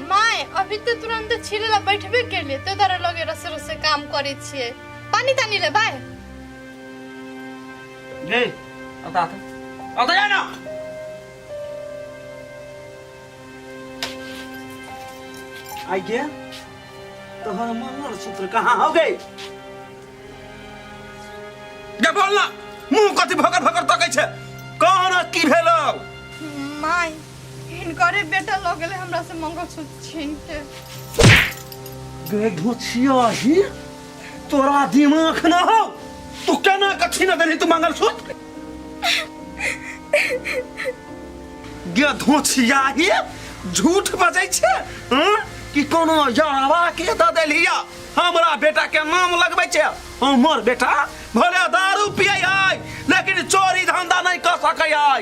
माय अभी तो तुरंत छिले ला बैठबे केलिए तो तारा लगे रसे रसे काम करे छिए। पानी तानी ले बाय। गे आता आता आता जा ना। आई गया तोहर मंगलसूत्र कहाँ हो गई? गे बोल ना, मुंह कथी भकर भकर तकै छै, कह ना की भेलौ? माय हिनकरे बेटा लऽ गेलै हमरा से मंगलसूत्र छीन के। गे घोचिया ही तोरा दिमाग ना हो, तू केना के छीन देलही तू मंगलसूत्र? गे धोछिया ही झूठ बजै छै हँ? कि कोनो यारवा के दऽ देलिया हमरा बेटा के नाम लगबै छै। हमर बेटा भले दारू पियै है लेकिन चोरी धंधा नहीं कर सकै है।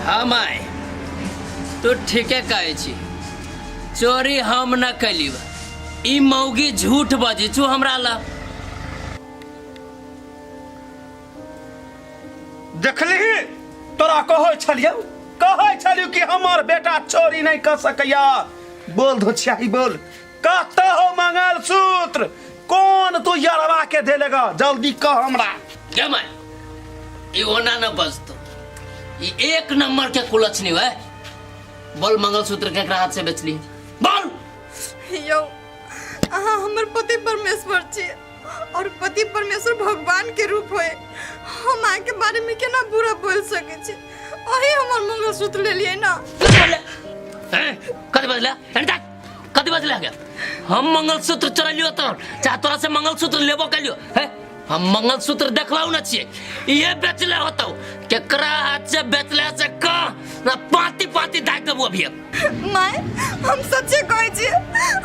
हाँ माय, तू ठीके कहै छी, चोरी हम न कैली, ई मौगी झूठ बजै छौ हमरा ला। देखलिही तोरा कहै छलियौ, कहै छलियौ कि हमर बेटा चोरी नहीं कर सकैया। बोल धोछियाही बोल, कतऽ हो मंगलसूत्र? कौन तू यरवा के देलेगा? जल्दी कह हमरा। गे माय, ई ओना न बजतो, ई एक नंबर के कुलक्षणी है। बोल मंगलसूत्र केकरा हाथ से बेचली? बोल। यौ अहाँ हमर पति परमेश्वर छी और पति परमेश्वर भगवान के रूप होए, हम अहाँ के बारे में केना बुरा बोल सकै छी? अही हमर मंगलसूत्र लेलियै ना। हैं? कथी बजले? अनिता, कथी बजले गे? हम मंगलसूत्र चोरेलियो तो चाहे तोरा से मंगलसूत्र लेबो कैलियो है, हम मंगलसूत्र देखलौ न छियै, इहे बेचले होतौ, केकरा हाथ से बेचले से कह ना, पाती पाती दाग देबो अभी। माय हम सच्चे कहै छी,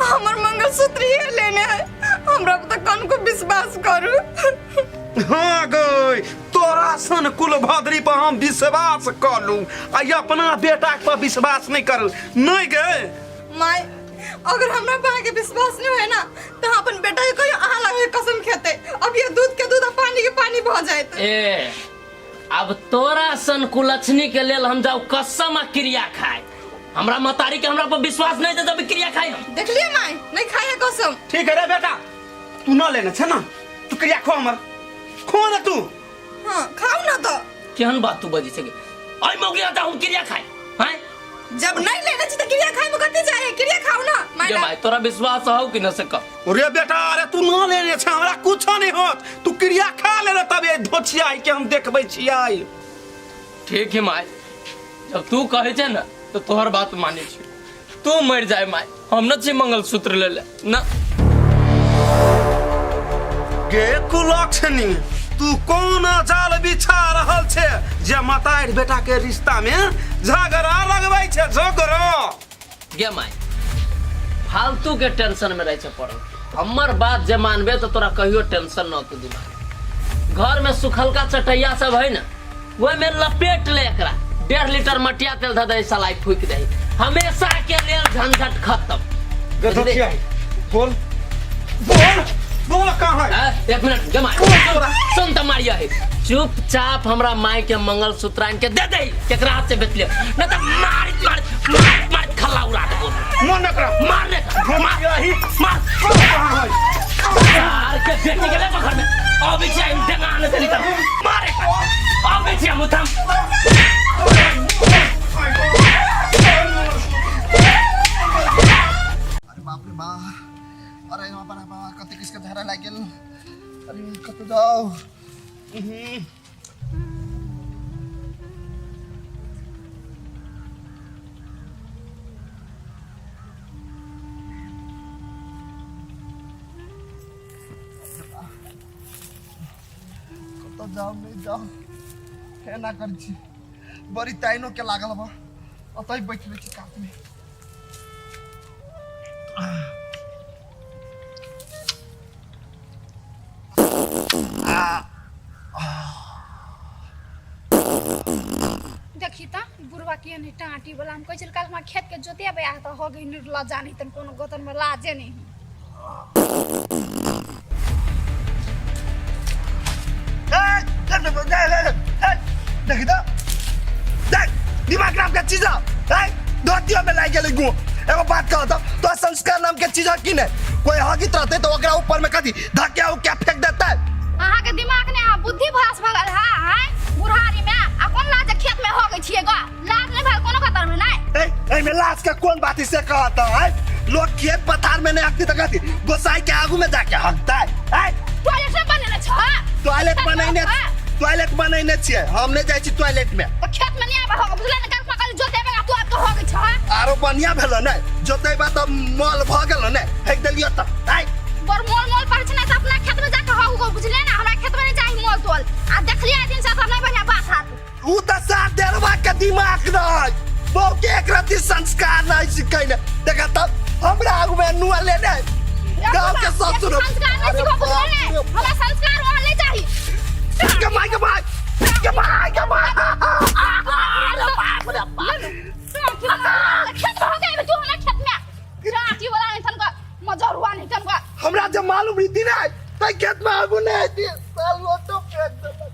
हमर मंगलसूत्र ही लेने है, हमरा पर तऽ कनको विश्वास करू। हाँ गई, तोरा सन कुल भद्री पर हम विश्वास कलू आ अपना बेटा पर विश्वास नहीं करू नहीं गे। माय अगर हमरा पर अहाँके विश्वास नहीं होय ना तऽ अहाँ अपन बेटा के कहियो अहाँ लगे कसम खेतै, अब ये दूध के दूध आ पानी के पानी भऽ जायत। ए अब तोरा सन कुलक्षणी के लेल हम जाऊ कसम आ क्रिया खाए, हमरा मतारी के हमरा पर विश्वास नहीं जब क्रिया खाए हम। देखलिए माय नहीं खाए कसम। ठीक है रे बेटा, तू न लेने छे ना, तू क्रिया खो हमर, खो ना तू। हाँ खाऊ ना तो। केहन बात तू बजी सके आई मौगी आता हम क्रिया खाए हैं? जब नहीं लेने छी त क्रिया खाए में कथी जाए, क्रिया खाऊ ना माय। जे भाई तोरा विश्वास हो कि न से कह। रे बेटा, अरे तू न लेने छे, हमरा कुछ नहीं होत, तू क्रिया खा ले तब ये धोछिया के हम देखबै छियै। ठीक है माय, जब तू कहे छे ना तो तोहर बात माने छी, तू मर जाए माय, हम न छी मंगलसूत्र ले ले ना। गे कुलक्षणी, तू कोन जाल बिछा रहल छे जे मतारि बेटा के रिश्ता में झगड़ा लगबै छे? झगड़ा। गे माय, फालतू के टेंशन में रहे छे पड़ल, हमर बात जे मानबे तो तोरा कहियो टेंशन न होतो दिमाग। घर में सुखलका चटैया सब है ना, ओहि में लपेट ले एकरा, 1.5 लीटर मटिया तेल धऽ दही, सलाई फूक दही, हमेशा के लेल झंझट खत्म। गे धोखिया, बोल बोल बोल कहाँ है? आ, एक मिनट गे माय, सुन त मारिया है, चुपचाप हमरा माय के मंगलसूत्र आनि के दे दे, केकरा हाथ से बेच लियो न त मार मार मार मार खल्ला उड़ा देबो। मन न कर मार ले मार मार कहाँ है? यार के बेटी के ले घर में अबै छी हम डेंगा आने देली त मारे अबै छी हम उठम। अरे बाप रे बा, अरे बाप रे बा, कते किसके झगड़ा लागि गेल। अरे कतौ जाऊ। कतौ जाऊ नहीं जाऊ, एना करै छी, बड़ी ताइनो के लागल बा, ओतहि बैठले छी कात में। देखी त बुढ़वा के नहीं टाँटी वाला, हम कहै छल काल्हि हमरा खेत के जोतेबै आ त हो गई निर्लज्जा नहीं तन कोनो गोतन में लाजे नहीं। देखी तऽ देख दिमाग नाम के चीज है धोतियो में लागि गेलै गो एगो बात कह तऽ तो संस्कार नाम के चीज है कि नहीं कोई हगित रहते तो ओकरा ऊपर में कथी धक्का उक्का फेंक देते। अहाँ के दिमाग ने आ बुद्धि भ्रष्ट भऽ गेल हा हैं बुढ़ारी में आ कोन लाज खेत में हो गई छियै ग लाज नहीं भेल कोनो कतर में नहीं। ए एहिमे लाज के कोन बात से कहता है लोग खेत पथार में नहीं हकती तो कथी गोसाई के आगू में जाके हकता है। टॉयलेट में बनेने छ टॉयलेट बनैने टॉयलेट बनैने छियै हम नहीं जाइ छी टॉयलेट में। तो खेत में नहीं आबे हो बुझले ने काल पकड़ जोतेबे तू आब के हो गई छ। आरो बढ़िया भेलो ने जोतेबा तऽ मल भऽ गेलो ने फेंक देलियो तऽ आइ बड़ मोल मोल पर छै ने तऽ अपना खेत में जाके हो गो बुझले ने हमरा खेत में नहीं चाही मोल तोल आ देखलिए दिन से सब नहीं बढ़िया बात हाथ। उ तऽ साथ देरवा के दिमाग नहीं बहु के एक रत्ती संस्कार नहीं सिखै ने देखा तब हमरा आगू में नुआ लेने गाँव के ससुर संस्कार नहीं सिखो बुझले ने हमरा संस्कार वहां नहीं चाही। कमाई कमाई कमाई कमाई अरे बाप रे बाप खेत में हो गए तू हमरा खेत में राती वाला नहीं तनका मजरुआ नहीं तनका हमरा जब मालूम रीति नहीं तै खेत में आगू नहीं आती साल लोटो फेंक देलक।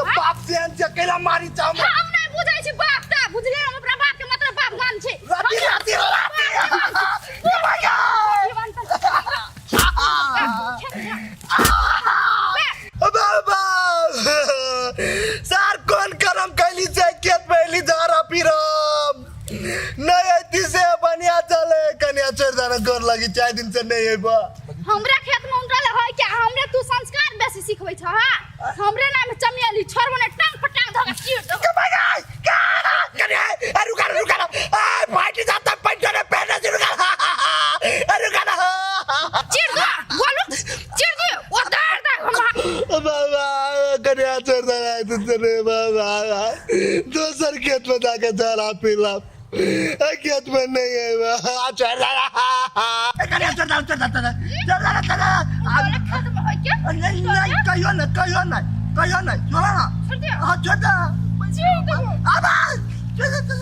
बाप से केला मारी चाह हम नहीं बुझै छी बाप ता बुझले हम अपना बाप के मतलब बाप मान छी। राती राती राती बाबा सर कौन करम कैली से खेत में एली जरा पीरम नहीं ऐती से बढ़िया चले कन्या छोड़ दाना गोर लगी चार दिन से नहीं अइबा। हमरा खेत में उनटल है क्या हमरे तू संस्कार बेसी सिखबै छ हां हमरे नाम चमेली छोड़बो ने टांग पर टांग धके चीर दो। कन्या अरे रुका रुका आ फाट जाता पैंट ने पहने से रुका अरे रुका ना चीर दो बोलू चीर दो ओ दर दर हम बाबा कन्या छोड़ दाना तुझसे रे बाबा दोसर खेत में जाके जरा पीला खेत में नहीं है छोड़ दाना कन्या छोड़ दाना छोड़ दाना छोड़ दाना छोड़ दाना बोले खेत में है क्या नहीं नहीं कहियो नहीं कहियो नहीं कहियो नहीं छोड़ा ना छोड़ दे हाँ छोड़ दे चीर दो आबा छोड़ दे छोड़ दे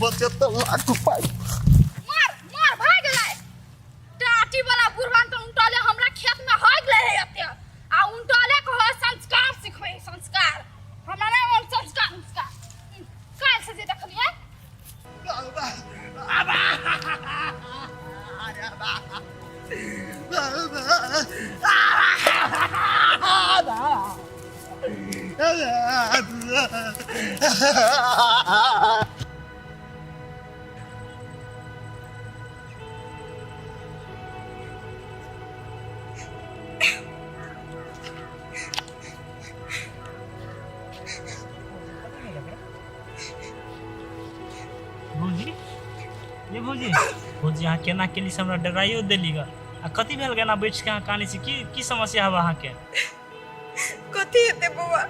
बचे तो लाख रुपए मार मार भाग गेलै टाटी वाला बुढ़वान तो उनटले हमरा खेत में हो गेलै है एते आ उनटले को संस्कार सिखबै संस्कार हमरा नहीं ओन संस्कार संस्कार काल से जे देखलियै। भौजी ये भौजी भौजी अहाँ केना केली से हमरा डराइयो देली ग आ कथी भेल केना बैठ के अहाँ कानै छी की की समस्या हब अहाँके? कथी हेतै बौआ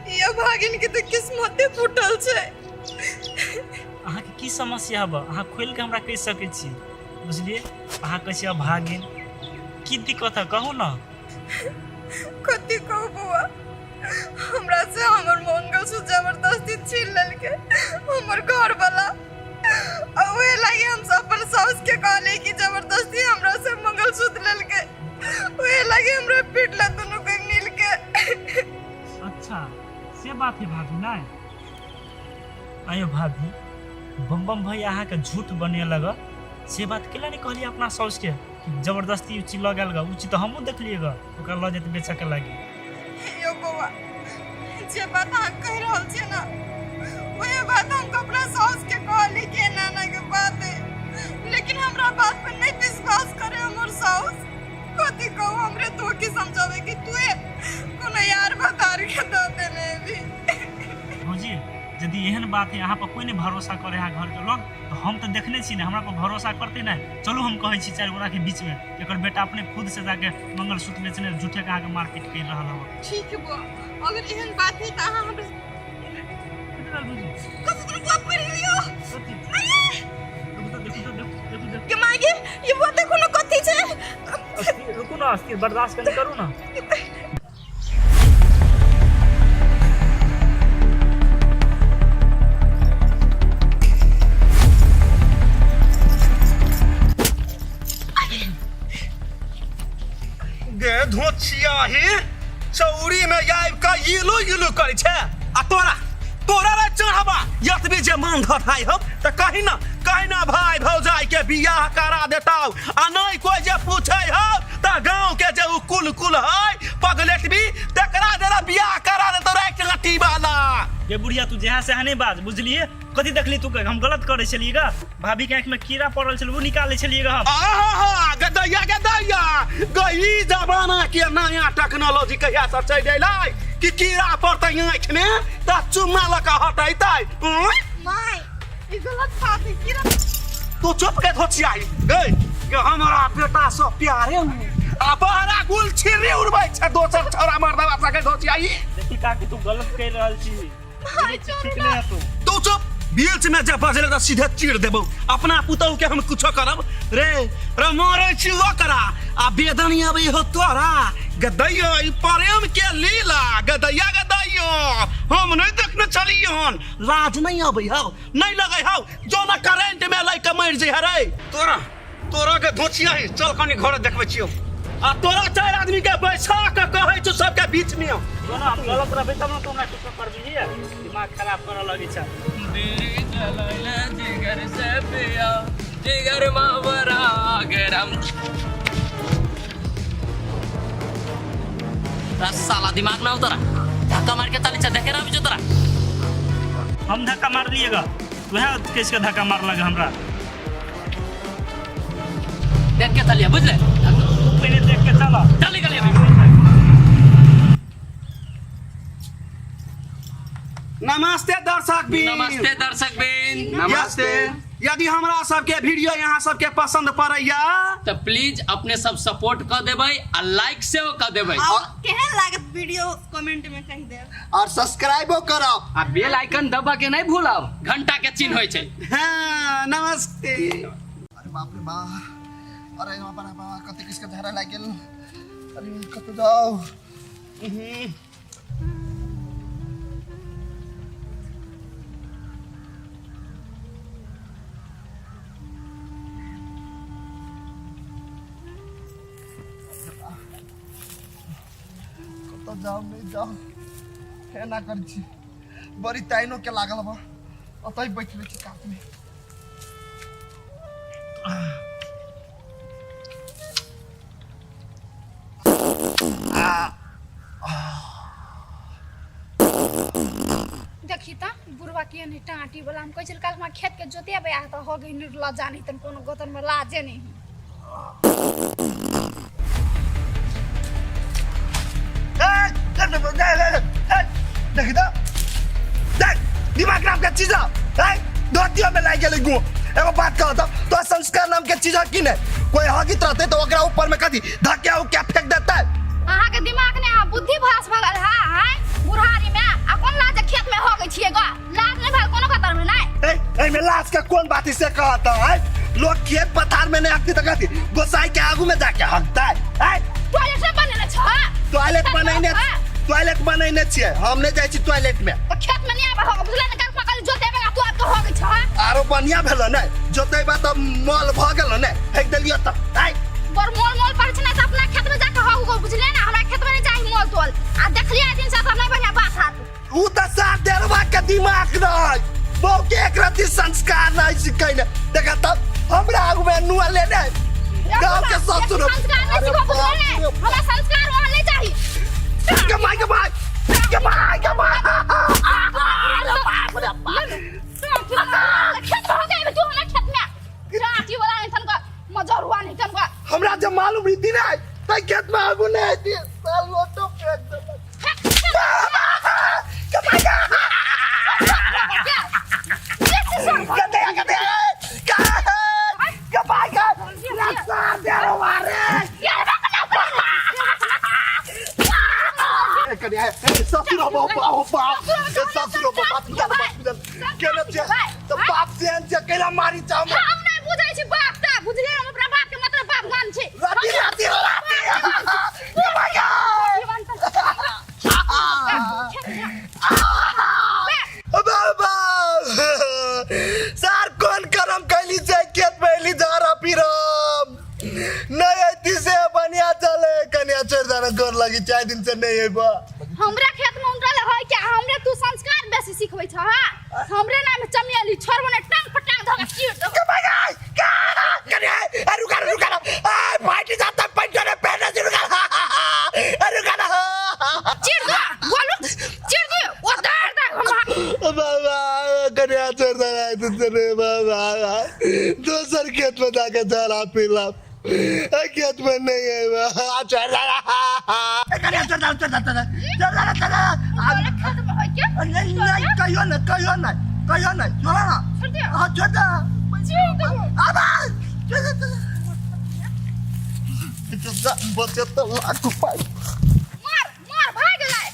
ई अभागिन के तऽ किस्मते फूटल छै। अहाँके की समस्या हब अहाँ खोलि के हमरा कहि सकै छी बुझलियै? अहाँ कहै छी अभागिन की दिक्कत है कहू न। कथी कहू बौआ हमरा से हमर मंगलसूत्र जबरदस्ती छीन लेलकै हमर घर वाला आ उहे लागी हम सब अपन साउस के कहली कि जबरदस्ती हमरा से मंगलसूत्र लेलकै उहे लागी हमरा पीटला दुनू के मिल के। अच्छा से बात है भाभी नहीं? आयो भाभी बम बम भैया अहाँके झूठ बने लग से बात केला नहीं कहलियै अपना साउस के कि जबरदस्ती उ चीज लऽ गेल ग उ चीज तऽ हमहूँ देखलियै ग ओकरा लऽ जेतै बेचऽ के लागी। यौ बौआ जे बात अहाँ कहि रहल छियै ने वएह बात हम अपना साउस के कहली कि एना एना के बात है लेकिन हमरा बात पर नहीं विश्वास करे हमर साउस। कथी कहू हमरे तो की समझावे कि तू कोनो यार बतार के दऽ देने भी। भौजी यदि एहन बात है अहाँ पर कोई नहीं भरोसा करे है घर के लोग तो हम तो देखने छी ने हमरा पर भरोसा करते नहीं। चलू हम कहै छी चारि गोरा के बीच में एकर बेटा अपने खुद से जाके मंगलसूत्र बेचने झूठे के अहाँके मारपीट कर रहल हब। ठीक है बौआ अगर एहन बात है तऽ अहाँ हमरा भेल बुझी? कथी तोरा बाप मरि गेलियो? कथी? माये! देखू तऽ, देखू तऽ, देखू, देखू, देखू। के माय गे, ई बुआ देखू ने कथी छै। अस्थिर, रुकू ने, अस्थिर, बर्दाश्त कनि करू ने। गे धोचिया ही चौरी में आबि कऽ इलू इलू करै छै आ तोरा तोरा रे चढ़ावा यतबे जे मान धथाइ हो तऽ कही ना कही ना भाई भौजाई के बियाह करा देताउ आ नहीं कोई जे पूछै हो तऽ गाँव के जे उ कुल कुल है पगलेट भी तकरा जरा बियाह करा देतौ रे एक लट्टी वाला। ये बुढ़िया, तू जहाँ से नहीं बाज, बुझलिए? कथी देखली तू? हम गलत करे छलिए गा? भाभी के आँख में कीड़ा पड़ल छल, वो निकाले छलिए गा हम। आहा गदैया गदैया गई जमाना के नया टेक्नोलॉजी कहिया से चलि अयलै कि कीड़ा पड़तै आँखि में तऽ चुम्मा लऽ कऽ हटेतै। माय, ई गलत बात है, कीड़ा। तू चुप के धोचियाई गई गे, हमरा बेटा से प्यारे में आ बहरा गुल छिरी उड़बै छै दोसर छौड़ा मर्दवा सके धोचियाई। देखी काकी, तू गलत कह रहल छी। माय, छोड़ू। ठीक ना। नहीं है तू। तू चुप, बीच में जे बजले तऽ सीधे चीर देबौ। अपना पुतहु के हम कुछो करब रे रे मारै छी ओकरा आ बेदनी अबै हो तोरा। गदैयो ई प्रेम के लीला गदैया गदैयो हम नहीं देखने छलियै हन। लाज नहीं अबै हौ, नहीं लगै हौ जो न करेंट में लय के मरि जइहे रे। तोरा तोरा के धोचिया ही चल कनी घर देखबै छियौ आ तोरा चारि आदमी के बैसा के कहै छौ सबके बीच में। जो ना हम गलत रहबै तब ने तू हमरा कुछो करबिही, दिमाग खराब करऽ लगै छै। जिगर से पिया जिगर मावरा गरम साला दिमाग ना उतरा, धक्का मार के ताली चा देखे ना जो तोरा। हम धक्का मारलिए गा? वएह केस के धक्का मारलक हमरा। देख के चलिए, बुझले? तू पहिले देख के चल। चल निकलिए अभी। नमस्ते दर्शक बीन। नमस्ते दर्शक बीन। नमस्ते। यदि हमरा सबके वीडियो यहाँ सबके पसंद पड़ैया तऽ प्लीज अपने सब सपोर्ट कऽ देबै आ लाइक सेहो कऽ देबै। और केहन लागत वीडियो कमेंट में कहि देब। और सब्सक्राइबो करब आ बेल आइकन दबा के नहीं भूलब। घंटा के चिन्ह होइ छै। हाँ नमस्ते। अरे बाप रे बाप, अरे बाप रे बाप, कते किसके झाड़ा लागि गेल। अरे कतौ जाओ। कतौ जाओ नहीं जाओ, एना करै छी। बड़ी ताइनो के लागल बा, ओतहि बैठले छी कात में। देखी त बुढ़वा के नहीं टाँटी वाला हम कहै छल काल हमरा खेत के जोतेबै आ तऽ हो गई निर्लज्जा नहीं तन कोनो गोतन में लाजे नहीं। देखी त देख, दिमाग नाम के चीज है धोतियो में लागि गेलै गो। एगो बात कह त, तो संस्कार नाम के चीज है कि नहीं? कोई हगित रहते तो ओकरा ऊपर में कथी धक्का उक्का फेंक देता है। अहाँ के दिमाग ने आ बुद्धि भास भगल है हैं बुढ़ारी में आ कोन लाज खेत में हो गई छिए गा? लाज नहीं भेल कोनो कतर में नहीं। ए ए में लाज के कौन बात से कहता है? लोग खेत पथार में नहीं हकती तो कहती गोसाई के आगू में जाके हकता है। ए टॉयलेट में बनेने छ? टॉयलेट बनैने, टॉयलेट बनैने छियै हम, नहीं जाइ छी टॉयलेट में। तो खेत में नहीं आबे हो, बुझले ने? काल कल जोतेबे तू आब के हो गई छ। आरो बढ़िया भेल ने, जोतेबा तऽ मल भऽ गेल ने, फेंक देलियो तऽ। आइ बड़ मोल मोल पर छै ने तऽ अपना खेत में जाके हो गो, बुझले ने? हमरा खेत में नहीं चाही मोल तोल आ देखलिए दिन से तऽ नहीं बढ़िया बात हाथ। उ तऽ सात देरवा के दिमाग नहीं, बहु के एक रत्ती संस्कार नहीं सिखैने। देखा तब हमरा आगू में नुआ लेने गाँव के ससुर। संस्कार नहीं सिखो, बुझले ने? हमरा संस्कार वहाँ नहीं चाही। के माय के माय के माय के माय। खेत में हो गए तू हमरा खेत में राती वाला नहीं तनका मजरुआ नहीं तनका। हमरा जब मालूम रीति नहीं तै खेत में आगू नहीं आती साल लोटो फेंक देलक। गदे गदे के माय के रस्ता देरवा रे। कनी कन्या ससुर हो बाप बाप ससुर हो बाप बाप केना छै तऽ बाप से जे केला मारी चाह हम नहि बुझै छी बाप ता बुझलियै हम अपना बाप के मतलब बाप मान छी राति राति राति बाबा सर कोन करम कैली से खेत में एली झारा पीरम नहीं ऐती से बढ़िया चले कन्या छोड़ दाना गोर लगी चार दिन से नहीं अइबा हमरा खेत में उनटल है क्या हमरे तू संस्कार बेसी सिखबै छ हां हमरे नाम चमेली छोड़बो ने टांग पर टांग धके चीर दो कन्या अरे रुका रुका आ फाट जाता पैंट ने पहने से रुका अरे रुका ना चीर दो बोलू चीर दो ओ दार दार हम बाबा कन्या छोड़ दाना दिन से नहीं बाबा दोसर खेत में जाके झारा पीला खेत में नहीं है छोड़ दाना कन्या छोड़ दाना छोड़ दाना छोड़ दाना छोड़ दाना बोले खेत में है क्या नहीं नहीं कहियो नहीं कहियो नहीं कहियो नहीं छोड़ा ना छोड़ दे हाँ छोड़ दे चीर दो आबा छोड़ दे छोड़ दे बचे तो लाख रुपए मार मार भाग गेलै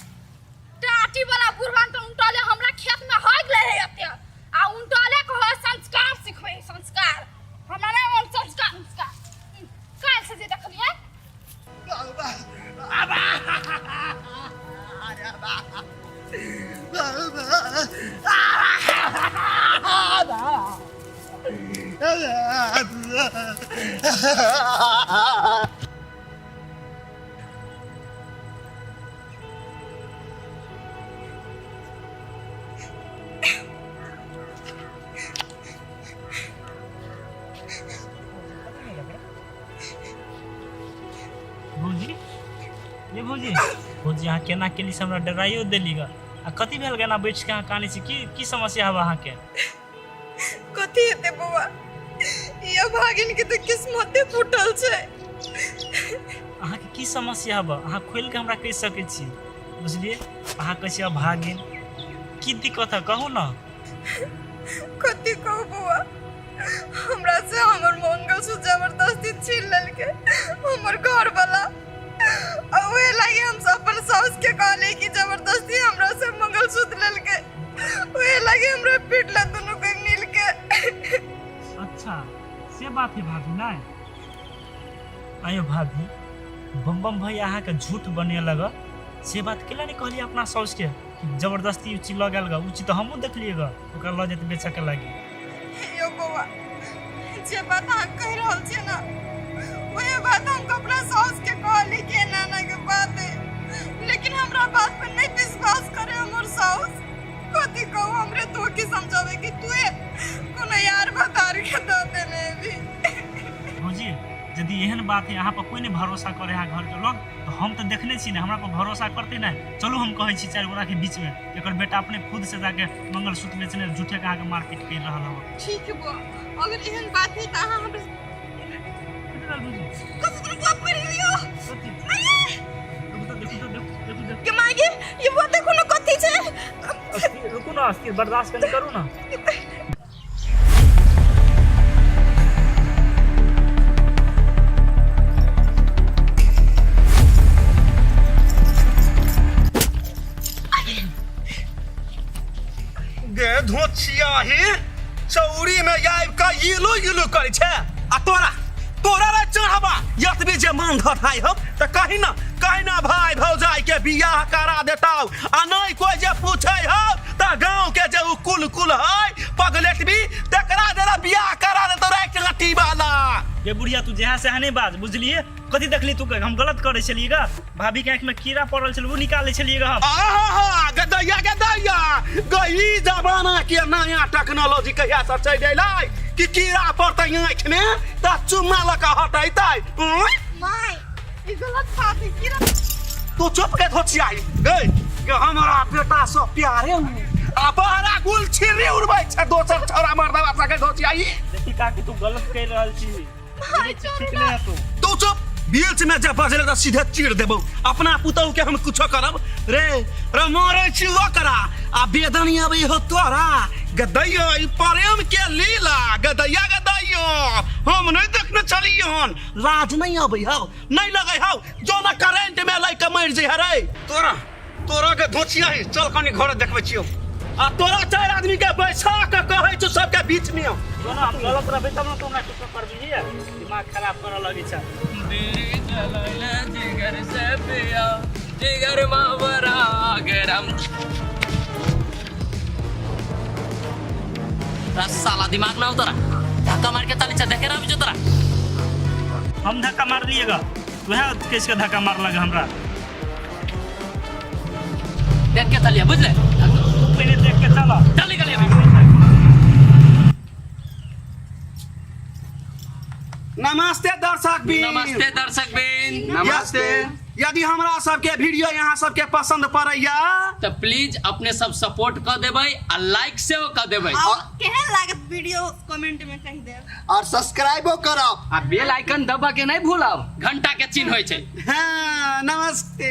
टाटी वाला बुढ़वान तो उनटले हमरा खेत में हो गेलै है एते आ उनटले के हो संस्कार सिखबै संस्कार हमरा नहि ओन संस्कार संस्कार काल्हि से जे देखलियै भौजी ये भौजी भौजी अहाँ केना केली से हमरा डराइयो देली ग आ कथी भेल केना बैठ के अहाँ कानै छी की की समस्या हब अहाँके कथी हेतै बौआ ई अभागिन के तऽ किस्मते फूटल छै अहाँके की समस्या हब अहाँ खोलि के हमरा कहि सकै छी बुझलियै अहाँ कहै छी अभागिन की दिक्कत है कहू ने कथी कहू बौआ हमरा से हमर मंगलसूत्र जबरदस्ती छीन लेलकै हमर घर वाला आ उहे लागी हम सब अपन साउस के कहली कि जबरदस्ती हमरा से मंगलसूत्र लेलकै उहे लागी हमरा पीटला दुनू के मिल के अच्छा से बात है भाभी नहीं आयो भाभी बम बम भैया अहाँके झूठ बने लग से बात केला नहीं कहलियै अपना साउस के कि जबरदस्ती उ चीज लऽ गेल ग उ चीज तऽ हमहूँ देखलियै ग ओकरा लऽ जेतै बेचऽ के लागी यो बौआ जे बात अहाँ कहि रहल छियै ने वएह बात हम अपना साउस के कहली कि एना एना के बात है लेकिन हमरा बात पर नहीं विश्वास करे हमर साउस कथी कहू हमरे तो की समझावे कि तू कोनो यार बतार के दऽ देने भी भौजी यदि एहन बात है अहाँ पर कोई नहीं भरोसा करे है घर के लोग तो हम तो देखने छी ने हमरा पर भरोसा करते नहीं चलू हम कहै छी चारि गोरा के बीच में एकर बेटा अपने खुद से जाके मंगलसूत्र बेचने झूठे के अहाँके मारपीट कर रहल हो ठीक है बौआ अगर एहन बात है तऽ अहाँ हमरा कथी तुम गप कर लियो के मागे ये बात देखो ना कथी छै रुकू ना अस्थिर बर्दाश्त कनी करू ना गे धोचिया ही चौरी में आबि कऽ इलू इलू करै छै आ तोरा तोरा रे चढ़ावा यतबे जे मान धथाइ हम तऽ कही ना कही ना भाई भौजाई के बियाह करा देताउ आ नहीं कोई जे पूछै हौ तऽ गाँव के जे उ कुल कुल है पगलेट भी तकरा जरा बियाह करा देतौ रे एक वाला ये बुढ़िया तू जहाँ से नहीं बाज बुझलिए कथी देखली तू हम गलत करे छलिए गा भाभी के आँख में कीड़ा पड़ल छल वो निकाले छलिए गा हम आहा गदैया गदैया गई जमाना के नया टेक्नोलॉजी कहिया से चलि अयलै कि कीड़ा पड़तै आँखि में तऽ चुम्मा लऽ कऽ हटेतै उँ? माय ई गलत बात है कीड़ा तू चुप के धोचियाई गई गे हमरा बेटा से प्यारे में आ बहरा गुल छिरी उड़बै छै दोसर छौड़ा मर्दवा सके धोचियाई देखी काकी तू गलत कह रहल छी माय छोड़ू ठीक ना नहीं है तू तू चुप बीच में जे बजले तऽ सीधे चीर देबौ अपना पुतहु के हम कुछो करब रे रे मारै छी ओकरा आ बेदनी अबै हो तोरा गदैयो ई प्रेम के लीला गदैया गदैयो हम नहि देखने छलियै हन लाज नहि अबै हौ नहि लगै हौ जो न करेंट में लय के मरि जइहे रे तोरा तोरा धोचिया ही चल कनी घर देखबै छियौ आ तोरा चारि आदमी के बैसा के कहै छौ सबके बीच में जो ना हम गलत रहबै तब ना तू हमरा कुछो करबिही दिमाग खराब करऽ लगै छै। दिल जलैले जिगर से पिया जिगर मावरा गरम। साला दिमाग ना उतरा, धक्का मार के ताली चा देखे ना जो तोरा। हम धक्का मारलिएगा, वएह केस के धक्का मारलक हमरा। देख के चलिए, बुझले? तू पहिले देख के चल। चल निकलिए अभी। नमस्ते दर्शक बीन। नमस्ते दर्शक बीन। नमस्ते। यदि हमरा सबके वीडियो यहाँ सबके पसंद पड़ैया तो प्लीज अपने सब सपोर्ट कर देबै आ लाइक सेहो कर देबै। और केहन लागत वीडियो कमेंट में कहि देब। और सब्सक्राइबो करब आ बेल आइकन दबा के नहीं भूलब। घंटा के चिन्ह होइ छै। हाँ, नमस्ते।